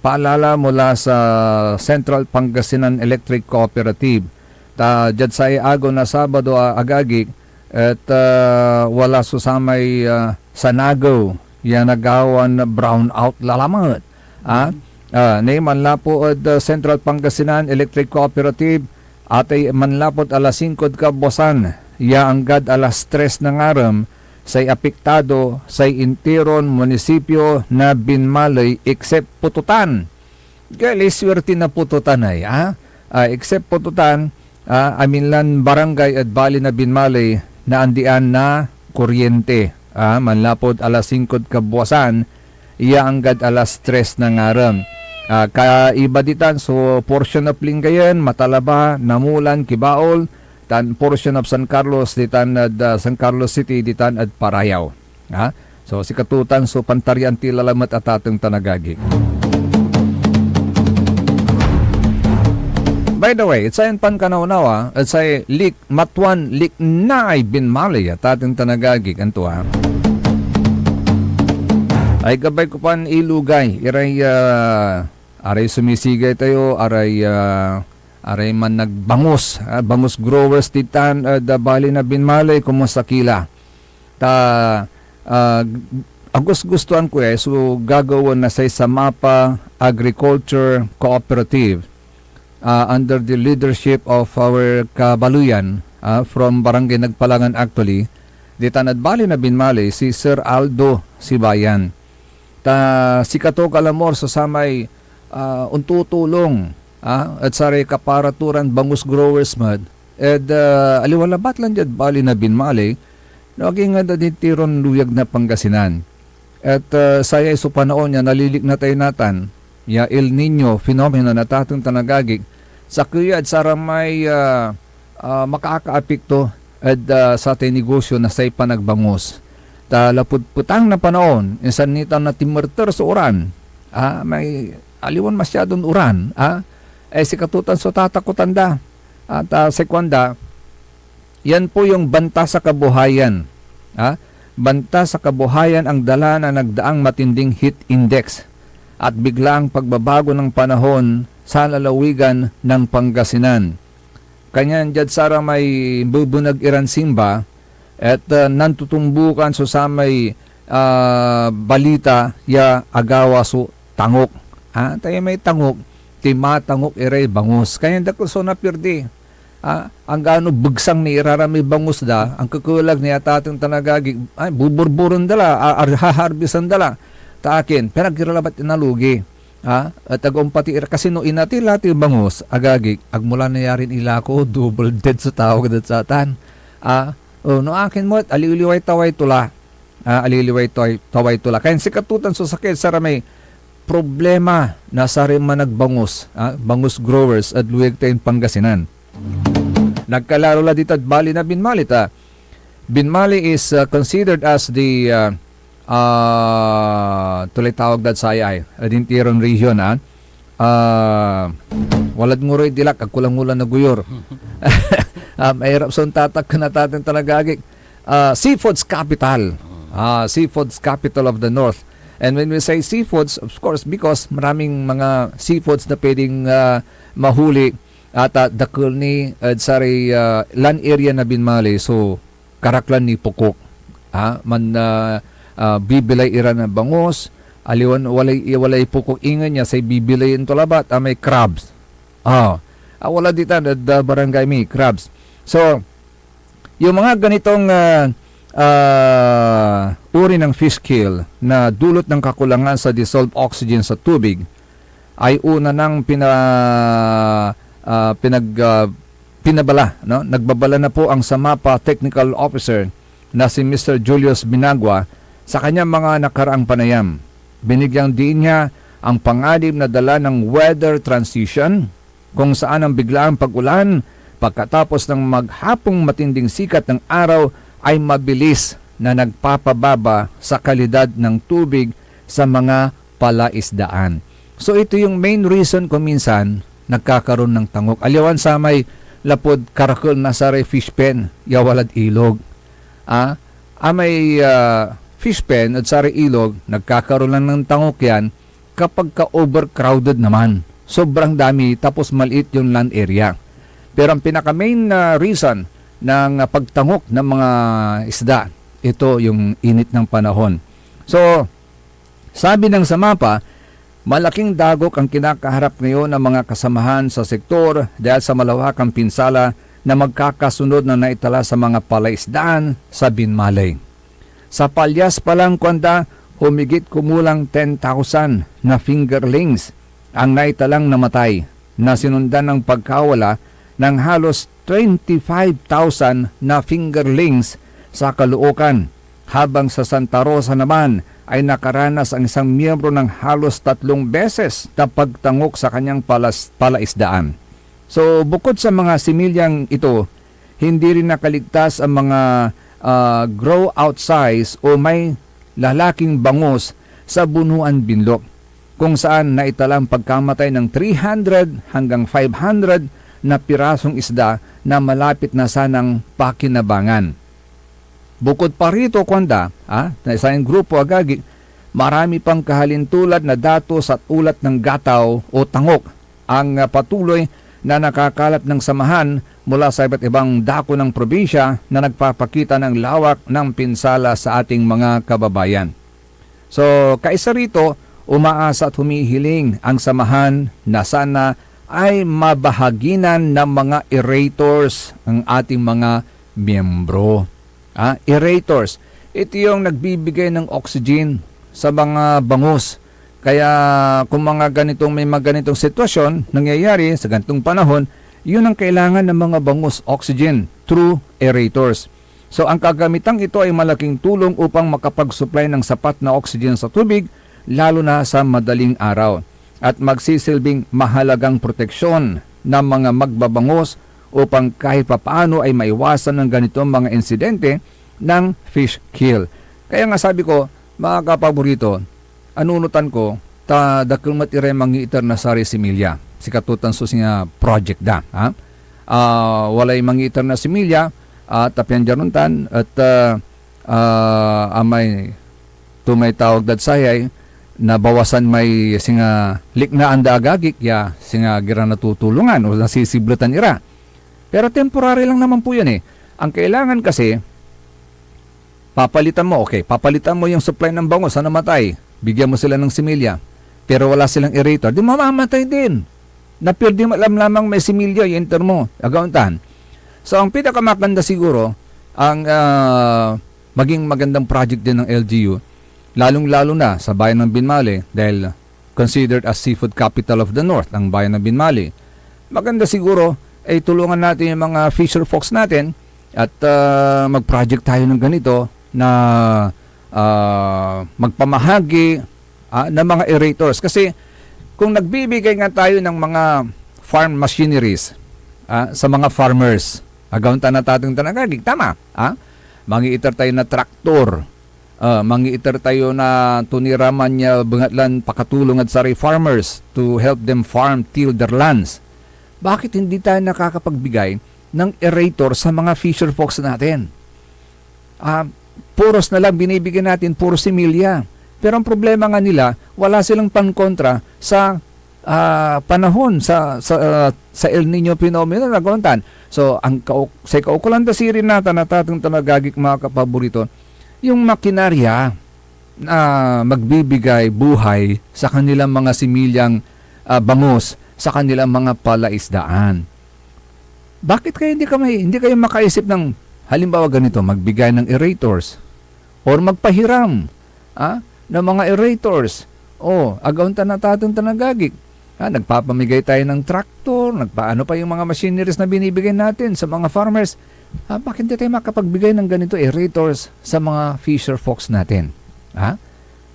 paalala mula sa Central Pangasinan Electric Cooperative. Ta diad say agew na Sabado, a, agagik, et, ah, wala so samay, ah, sanagew ya nagawan brownout lalamet. Ah, ah, ni manlapu ed, ah, Central Pangasinan Electric Cooperative, atay manlapud alas singko ed kabuasan ya anggad alas tres na ngarem, say apektado, say interon munisipyo na Binmali, except Pototan. Gali, suwerte na Pototan ay, ah. Ah, except Pototan, ah, amin lan barangay ed bali na Binmali naandian na kuryente, ah, manlapud alas singko ed kabuasan ya anggad alas tres na ngarem. Ah, kaiba ditan so portion of Lingayen, Matalaba, Namulan, Kibaol, tan portion of San Carlos ditan ed, ah, San Carlos City ditan ed Parayao. Ha? So, sikato tan so pantarian ti lalamet, atateng tan agagik. By the way, et sayan pankanawnawa, et say lik-, matuan liknaay binmali ya tateng tan agagik, anto, ah? Ay gabay ko pan ilugay iray, ah, aray sumisigay tayo, aray, ah, aray managbangus, ah, bangus growers ditan, ah, da bali na binmali, kumusta ki la? Ta, ah, agusgustuan ko ya so gagawaen na say Samapa Agriculture Cooperative, ah, under the leadership of our kabaleyan, ah, from Barangay Nagpalangan actually, ditan ed bali na binmali, si Sir Aldo Sibayan. Ta sikato, kalamor, so samay, ah, ontutulong, ah, ed saray kaparaturan bangus growers met, ed, ah, aliwa labat lan diad bali na binmali, no, ag inged ed intiron luyag na Pangasinan. Et, ah, sayay so panaon ya nalilikna tayo natan, ya El Niño phenomenon, atateng tan agagik, sakey ya ed saramay, ah, ah, makaakaapekto ed, ah, satay negosyo na say panagbangus. Ta lapud petang na panaon, insan nitan natimerter so uran, ah, may aliwan masyadon uran, ah, eh, sikato tan so tatakotan da. At, ah, say kuanda, yan po yung banta sa kabuhayan, ah, banta sa kabuhayan ang dala na nagdaang matinding heat index at biglaang pagbabago ng panahon sa lalawigan ng Pangasinan. Kanyan diad saramay bebeneg iran simba, et, ah, nantutumbukan so samay, ah, balita ya agawa so tangok. Ah, tayo may tangok, ti matangok iray bangus. Kanyan dakel so napirdi. Ah, anggano begsang ni iraramay bangus da, angkekelag ni atateng tan agagik, ay, buburburen da la, a-, ar-, haharbisan da la. Ta akin, pinag ira labat inalugi. Ah, et ag ompati ira, kasi no inati la ti bangus, agagik, ag mo la nayarin ilako, double dead so tawag dad satan. Ah, oh, no akin met, aliwliway taway to la. Ah, aliwliway taway, taway to la. Kaya sikato tan so sakey saramay problema na saray managbangus, ah, bangus growers ed luyag tayon Pangasinan. Nagkalaro la ditad bali na binmali ta. Binmali is, uh, considered as the, uh, uh, tulay tawag dad saya ay, ed intiron region, ah. Ah, walad nguroy dilak, agkulang-ulang na guyor. Ah, mahirap so ontatak na taten tan agagik. Ah, seafoods capital. Ah, seafoods capital of the North. And when we say seafoods, of course, because maraming mga seafoods na pwedeng, ah, mahuli at, ah, dakel ni, ah, saray, ah, land area na binmali. So, karaklan ni pokok. Ah, man, ah, ah, bibilay ira na bangus, aliwan walay, walay pokok ingen ya say bibilayen to labat, ah, may crabs. Ah, ah, wala ditan ed, ah, barangay mi, crabs. So, yung mga ganitong, ah, ah, uri ng fish kill na dulot ng kakulangan sa dissolved oxygen sa tubig ay una nang pina-, ah, pinag-, ah, pinabala, no? Nagbabala na po ang Samapa Technical Officer na si Mister Julius Binagua sa kanyang mga nakaraang panayam. Binigyang diin niya ang panganib na dala ng weather transition, kung saan ang biglaang pag-ulan pagkatapos ng maghapong matinding sikat ng araw ay mabilis na nagpapababa sa kalidad ng tubig sa mga palaisdaan. So, ito yung main reason kung minsan nagkakaroon ng tangok. Aliwan samay lapud karakel na saray fish pen ya walad ilog. Ah, amay, ah, fish pen at saray ilog, nagkakaroon lang ng tangok yan kapag ka overcrowded naman. Sobrang dami, tapos maliit yung land area. Pero ang pinaka-main na reason ng, ah, pagtangok ng mga isda, ito yung init ng panahon. So, sabi ng Samapa, malaking dagok ang kinakaharap ngayon ng mga kasamahan sa sektor dahil sa malawakang pinsala na magkakasunod na naitala sa mga palaisdaan sa Binmaley. Sa Palyas pa lang, kuanda, humigit kumulang ten thousand na fingerlings ang naitalang namatay, na sinundan ng pagkawala ng halos twenty-five thousand na fingerlings sa Caloocan, habang sa Santa Rosa naman ay nakaranas ang isang miyembro ng halos tatlong beses na pagtangok sa kanyang palas-, palaisdaan. So, bukod sa mga similyang ito, hindi rin nakaligtas ang mga, ah, grow out size o may lalaking bangus sa Bunuan Binlok, kung saan naitalang pagkamatay ng three hundred hanggang five hundred na pirasong isda na malapit na sanang pakinabangan. Bukod pa rito, kuanda, ah, na isang grupo, agagi, marami pang kahalintulad na datos at ulat ng gataw o tangok ang, ah, patuloy na nakakalap ng samahan mula sa iba't ibang dako ng probinsya na nagpapakita ng lawak ng pinsala sa ating mga kababayan. So, kaisa rito, umaasa at humihiling ang samahan na sana ay mabahaginan ng mga aerators ang ating mga miyembro. Ah, aerators. Ito yung nagbibigay ng oxygen sa mga bangus. Kaya kung mga ganitong, may mga ganitong sitwasyon nangyayari sa ganitong panahon, yun ang kailangan ng mga bangus, oxygen through aerators. So, ang kagamitang ito ay malaking tulong upang makapag-supply ng sapat na oxygen sa tubig, lalo na sa madaling araw, at magsisilbing mahalagang proteksyon ng mga magbabangos upang kahit papaano ay maiwasan ng ganitong mga insidente ng fish kill. Kaya nga sabi ko, mga kapaborito, anunotan ko, ta dakel met iray mangiiter na saray similya. Sikato tan so singa project da, ha? Ah, walay mangiiter na similya, ah, ta pian dia ontan, et, ah, ah, amay tumay tawag dad sayay, nabawasan may singa liknaan da, agagik, ya singa gira natutulongan o nasisibletan ira. Pero temporary lang naman po yan eh. Ang kailangan kasi, papalitan mo, okay, papalitan mo yung supply ng bangus, sa namatay, bigyan mo sila ng similya, pero wala silang aerator, di mamamatay din. Napirdi mo lamlamang may similya, i-enter mo, agaw tan. So, ang pinakamaganda siguro, ang, ah, maging magandang project din ng L G U, lalong-lalo na sa bayan ng Binmali, dahil considered as seafood capital of the North ang bayan ng Binmali. Maganda siguro ay tulungan natin yung mga fisher folks natin at, ah, mag-project tayo ng ganito na, ah, magpamahagi, ah, ng mga aerators. Kasi kung nagbibigay nga tayo ng mga farm machineries, ah, sa mga farmers, agaw tan, natateng tan agagik, tama, ah? Mangiiter tayo na traktor, ah, mangiiter tayo na toniraman ya bengatlan pakatulong ed saray farmers to help them farm, till their lands. Bakit hindi tayo nakakapagbigay ng aerator sa mga fisher folks natin? Ah, puros na lang binibigyan natin, puro similya. Pero ang problema nga nila, wala silang pankontra sa, ah, panahon, sa, sa, ah, sa El Nino phenomenon, agaw tan. So, ang kau-, say kaukolan da sirin natan, natateng tan agagik, mga kapaborito, yung makinarya na magbibigay buhay sa kanilang mga similyang, ah, bangus, sa kanilang mga palaisdaan. Bakit kayo hindi kami, hindi kayo makaisip ng, halimbawa ganito, magbigay ng aerators or magpahiram, ah, ng mga aerators? Oh, agaw tan, natateng tan agagik. Ah, nagpapamigay tayo ng traktor, nagpaano pa yung mga machineries na binibigay natin sa mga farmers. Ah, bakit hindi tayo makapagbigay ng ganito, aerators, sa mga fisher folks natin? Ha?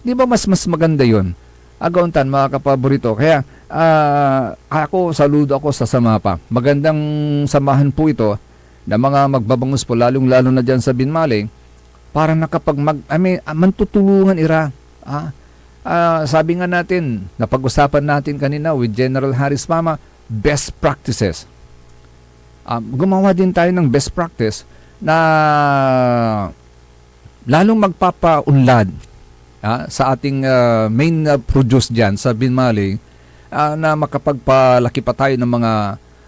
Di ba mas, mas maganda yun? Agaw tan, mga kapaborito. Kaya, ah, ako, saludo ako sa SAMAPA. Magandang samahan po ito na mga magbabangus po, lalong-lalo na dyan sa Binmali, para nakapag-, mag-, I mean, ah, mantutulungan ira. Ah, ah, sabi nga natin, napag-usapan natin kanina with General Harris Pama, best practices. Ah, gumawa din tayo ng best practice na lalong magpapaunlad, ah, sa ating, ah, main, ah, produce dyan sa Binmali, ah, na makapagpalaki pa tayo ng mga,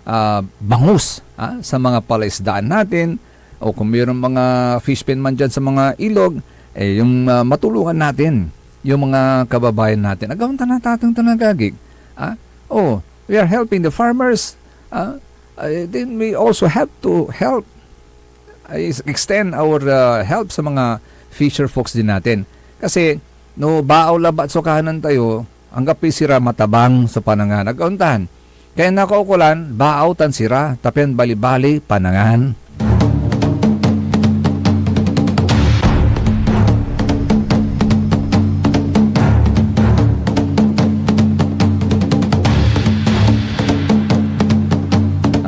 ah, bangus, ah, sa mga palaisdaan natin, o kung mayroong mga fish pen man dyan sa mga ilog, eh, yung, ah, matulungan natin yung mga kababayan natin. Agaw tan, natateng tan agagik. Ah, oh, we are helping the farmers. Ah, eh, then we also have to help, ah, is-, extend our, ah, help sa mga fisher folks din natin. Kasi, no, baaw labat so kahanan tayo, anggapoy sira matabang so panangan. Agaw tan. Kaya nakaukolan, baaw tan sira, ta pian balibali, panangan.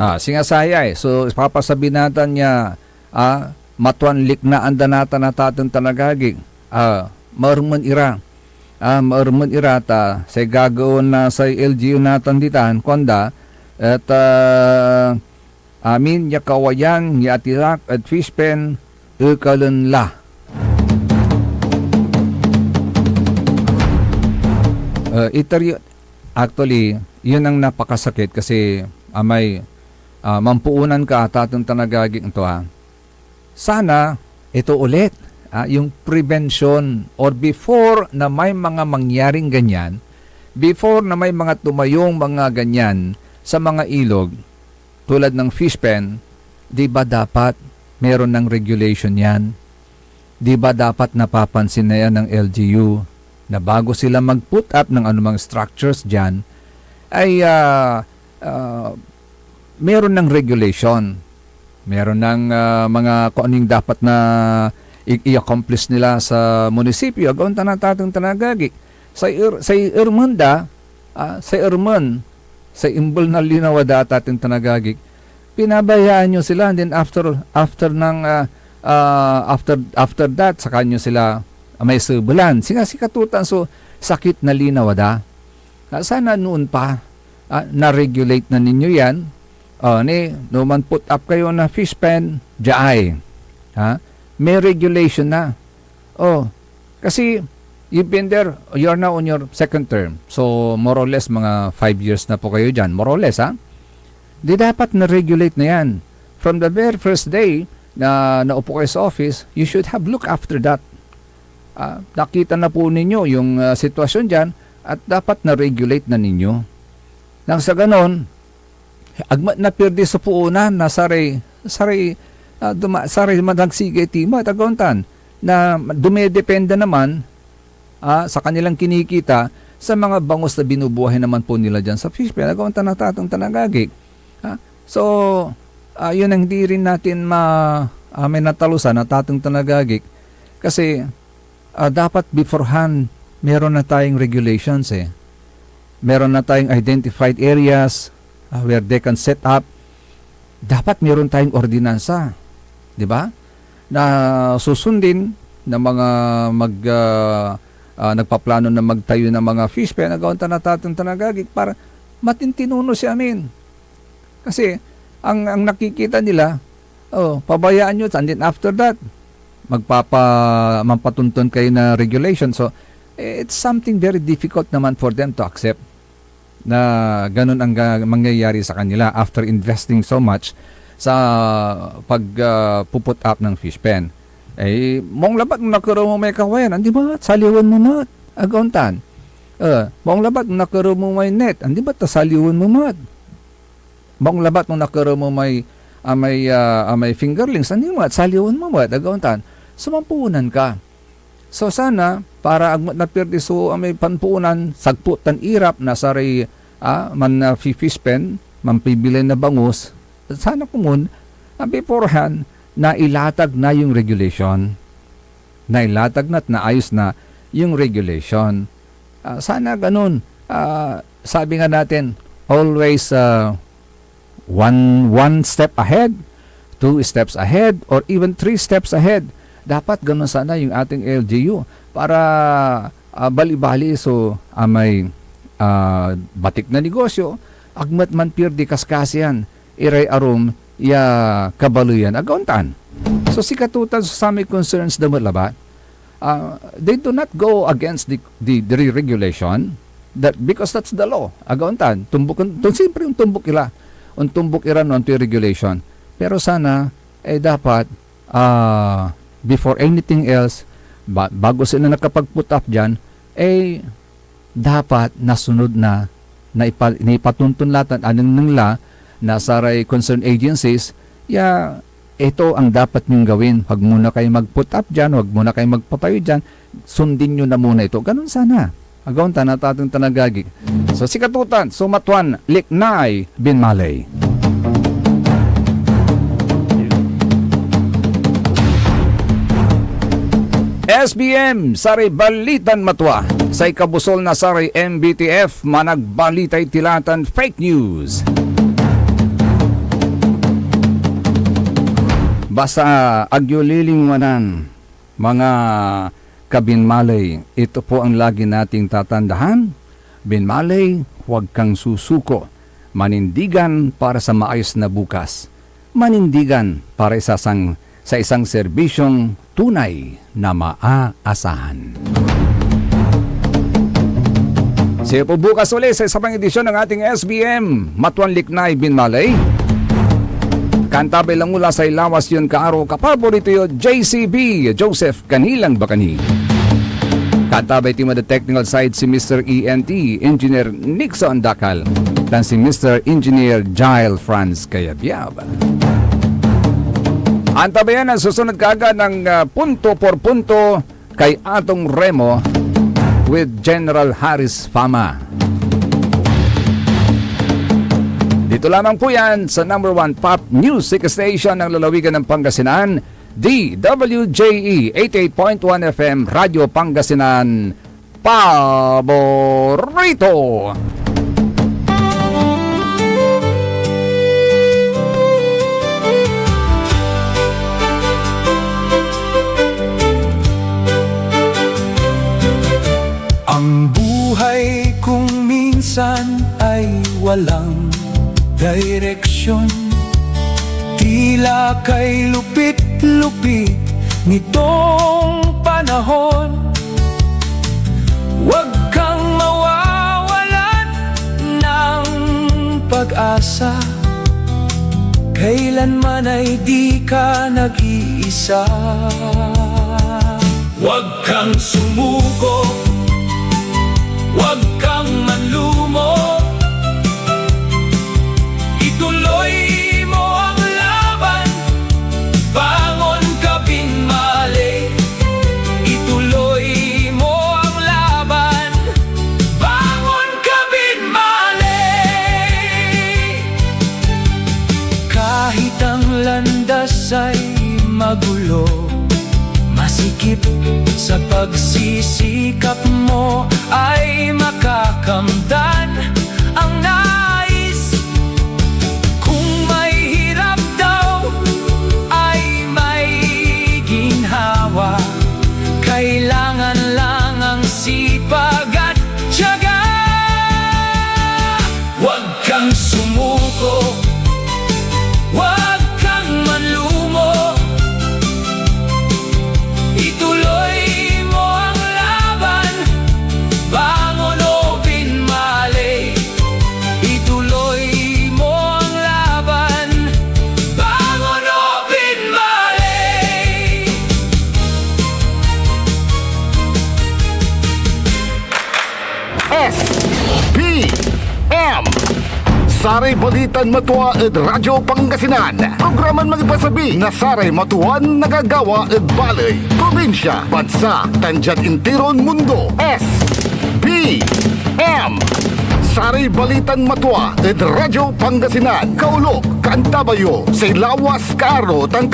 Ah, singa sayay, so, ipapasabi natan ya, ah, matuan liknaan da natan, natateng tan agagik. Ah, maermen ira. Ah, maermen ira ta say gagawaen na say L G U natan ditan, kuanda, Et, ah, amin ya kawayan ya atilak ed fish pen, ekalen la. Eh, iter y-, actually, yun ang napakasakit kasi amay, ah, mampoonan ka, tateng tan agagik to, ah. Sana ito ulit, ah, yung prevention or before na may mga mangyaring ganyan, before na may mga tumayong mga ganyan sa mga ilog, tulad ng fish pen, di ba dapat meron ng regulation yan? Di ba dapat napapansin na yan ng L G U na bago sila mag-put up ng anumang structures dyan, ay, ah, ah, meron ng regulation. Meron ng, ah, mga kung ano yung dapat na i-, i-accomplish nila sa munisipyo. Agaon ta na, tateng tan agagik. Say er-, say ermen da, ah, say ermen, say imbel na linawa da, tateng tan agagik. Pinabayaan nyo sila, and then after, after ng, ah, ah, after, after that, saka nyo sila may sebelan. Singa sikatotan so sakit na linawa da. Ah, sana noon pa, ah, na-regulate na ninyo yan. Ah, ni, no man-put up kayo na fish pen, diyaay. Ha? May regulation na. Oh, kasi you've been there, you're now on your second term. So, more or less, mga five years na po kayo dyan. More or less, ha? Di dapat na-regulate na yan. From the very first day na naupo kayo sa office, you should have looked after that. Ah, nakita na po ninyo yung, ah, sitwasyon dyan at dapat na-regulate na ninyo. Nang sa ganon, agmat napirdi so poonan na saray, saray, ah, duma-, saray managsigay ti met, agaon tan, na dumedepende naman, ah, sa kanilang kinikita sa mga bangus na binubuhay naman po nila dyan sa fish pen, agaon tan, tateng tan agagik. Ah, so, ah, yun ang hindi rin natin ma-, ah, may natalusan, tateng tan agagik. Kasi, ah, dapat beforehand, meron na tayong regulations eh. Meron na tayong identified areas, ah, where they can set up. Dapat meron tayong ordinansa, di ba? Na susundin ng mga mag-, ah, ah, nagpaplano na magtayo ng mga fish pen, agaon tan, tateng tan agagik, para matintinono si amin. Kasi ang, ang nakikita nila, oh, pabayaan nyo, and then after that, magpapa-, mampatuntun kayo na regulation. So, it's something very difficult naman for them to accept na ganun ang ga-, mangyayari sa kanila after investing so much sa pag, ah, pu-put up ng fish pen. Eh, maong labat no nakerew mo may kawayan, andi ba? Saliwen mo met. Agaon tan. Eh, maong labat no nakerew mo may net, andi ba ta saliwen mo met? Maong labat no nakerew mo may, ah, may, ah, ah, may fingerlings, andi mo, saliwen mo met, agaon tan. So, mampoonan ka. So, sana, para agmat napirdi so, ah, may panpoonan, sagput tan irap na saray, ah, man, ah, fi-, fish pen, manpibilay na bangus, sana komun, ah, beforehand, nailatag na yung regulation. Nailatag na at naayos na yung regulation. Ah, sana ganun. Ah, sabi nga natin, always, ah, one, one step ahead, two steps ahead, or even three steps ahead. Dapat ganun sana yung ating L G U para, ah, bali-bali so, ah, may, ah, batik na negosyo, agmat manpirdi kaskasian iray arum ya kabaleyan. Agaon tan. So, sikatotan so samay concerns da met labat. Ah, they do not go against the, the, the regulation that, because that's the law. Agaon tan, tumbok, to, siyempre, ontumbok ira. Ontumbok ira no antoy regulation. Pero sana, eh, dapat, ah, before anything else, ba-, bago sila nakapag-put up dyan, eh, dapat nasunod na, naipa-, naipatuntun la tan anengneng la na saray concerned agencies ya ito ang dapat niyong gawin. Huwag muna kayo mag-put up dyan, huwag muna kayo magpatayo dyan. Sundin nyo na muna ito. Ganun sana. Agaon tan, tateng tan agagik. So, sikatotan, so matuan, liknay, binmaley. S B M, saray balitan matua. Say kabusol na saray M B T F, managbalitay tila tan fake news. Basta agyo lilingwanan, mga kabinmaley, ito po ang lagi nating tatandahan. Binmaley, huwag kang susuko. Manindigan para sa maayos na bukas. Manindigan para isasang, sa isang serbisyong tunay na maaasahan. See you po bukas uli sa isa pang edisyon ng ating S B M, Matuan Liknay Binmaley. Kaantabay langula say lawas yon kaaro, kapaborito yo, J C B, Joseph Kanilang Bakani. Kaantabay team on the technical side si Mister E N T, Engineer Nixon Dakal, tan si Mister Engineer Jael Franz Kayabyab. Antabayan ang susunod kaagad ng, ah, Punto por Punto kay Atong Remo with General Harris Fama. Dito lamang po yan sa number one pop music station ng lalawigan ng Pangasinan, D W J E eighty-eight point one F M, Radyo Pangasinan, paborito. Ang buhay kong minsan ay walang direksyon. Tila kay lupit-lupit nitong panahon. Huwag kang mawawalan ng pag-asa. Kailanman ay di ka nag-iisa. Huwag kang sumuko, huwag kang manlumo. Ituloy mo ang laban, bangon ka, binmali. Ituloy mo ang laban, bangon ka, binmali. Kahit ang landas ay magulo, masikip sa pagsisikap mo ay makakamtan ang nais. Kung may hirap daw ay may ginhawa, kailangan lang ang sipag at tiyaga. Huwag kang sumuko, huwag kang manlumo. Ituloy mo ang laban, bangon o pinmali. Ituloy mo ang laban, bangon o pinmali. S P M. Saray balitan matua ed Radyo Pangasinan. Programan mangipasabi na saray matuan nagagawa ed baley, probinsya, bansa, tan diad intiron mundo. S P M. Saray balitan matua ed Radyo Pangasinan. Kaolop, kaantabayo, say lawas, kaaro, tan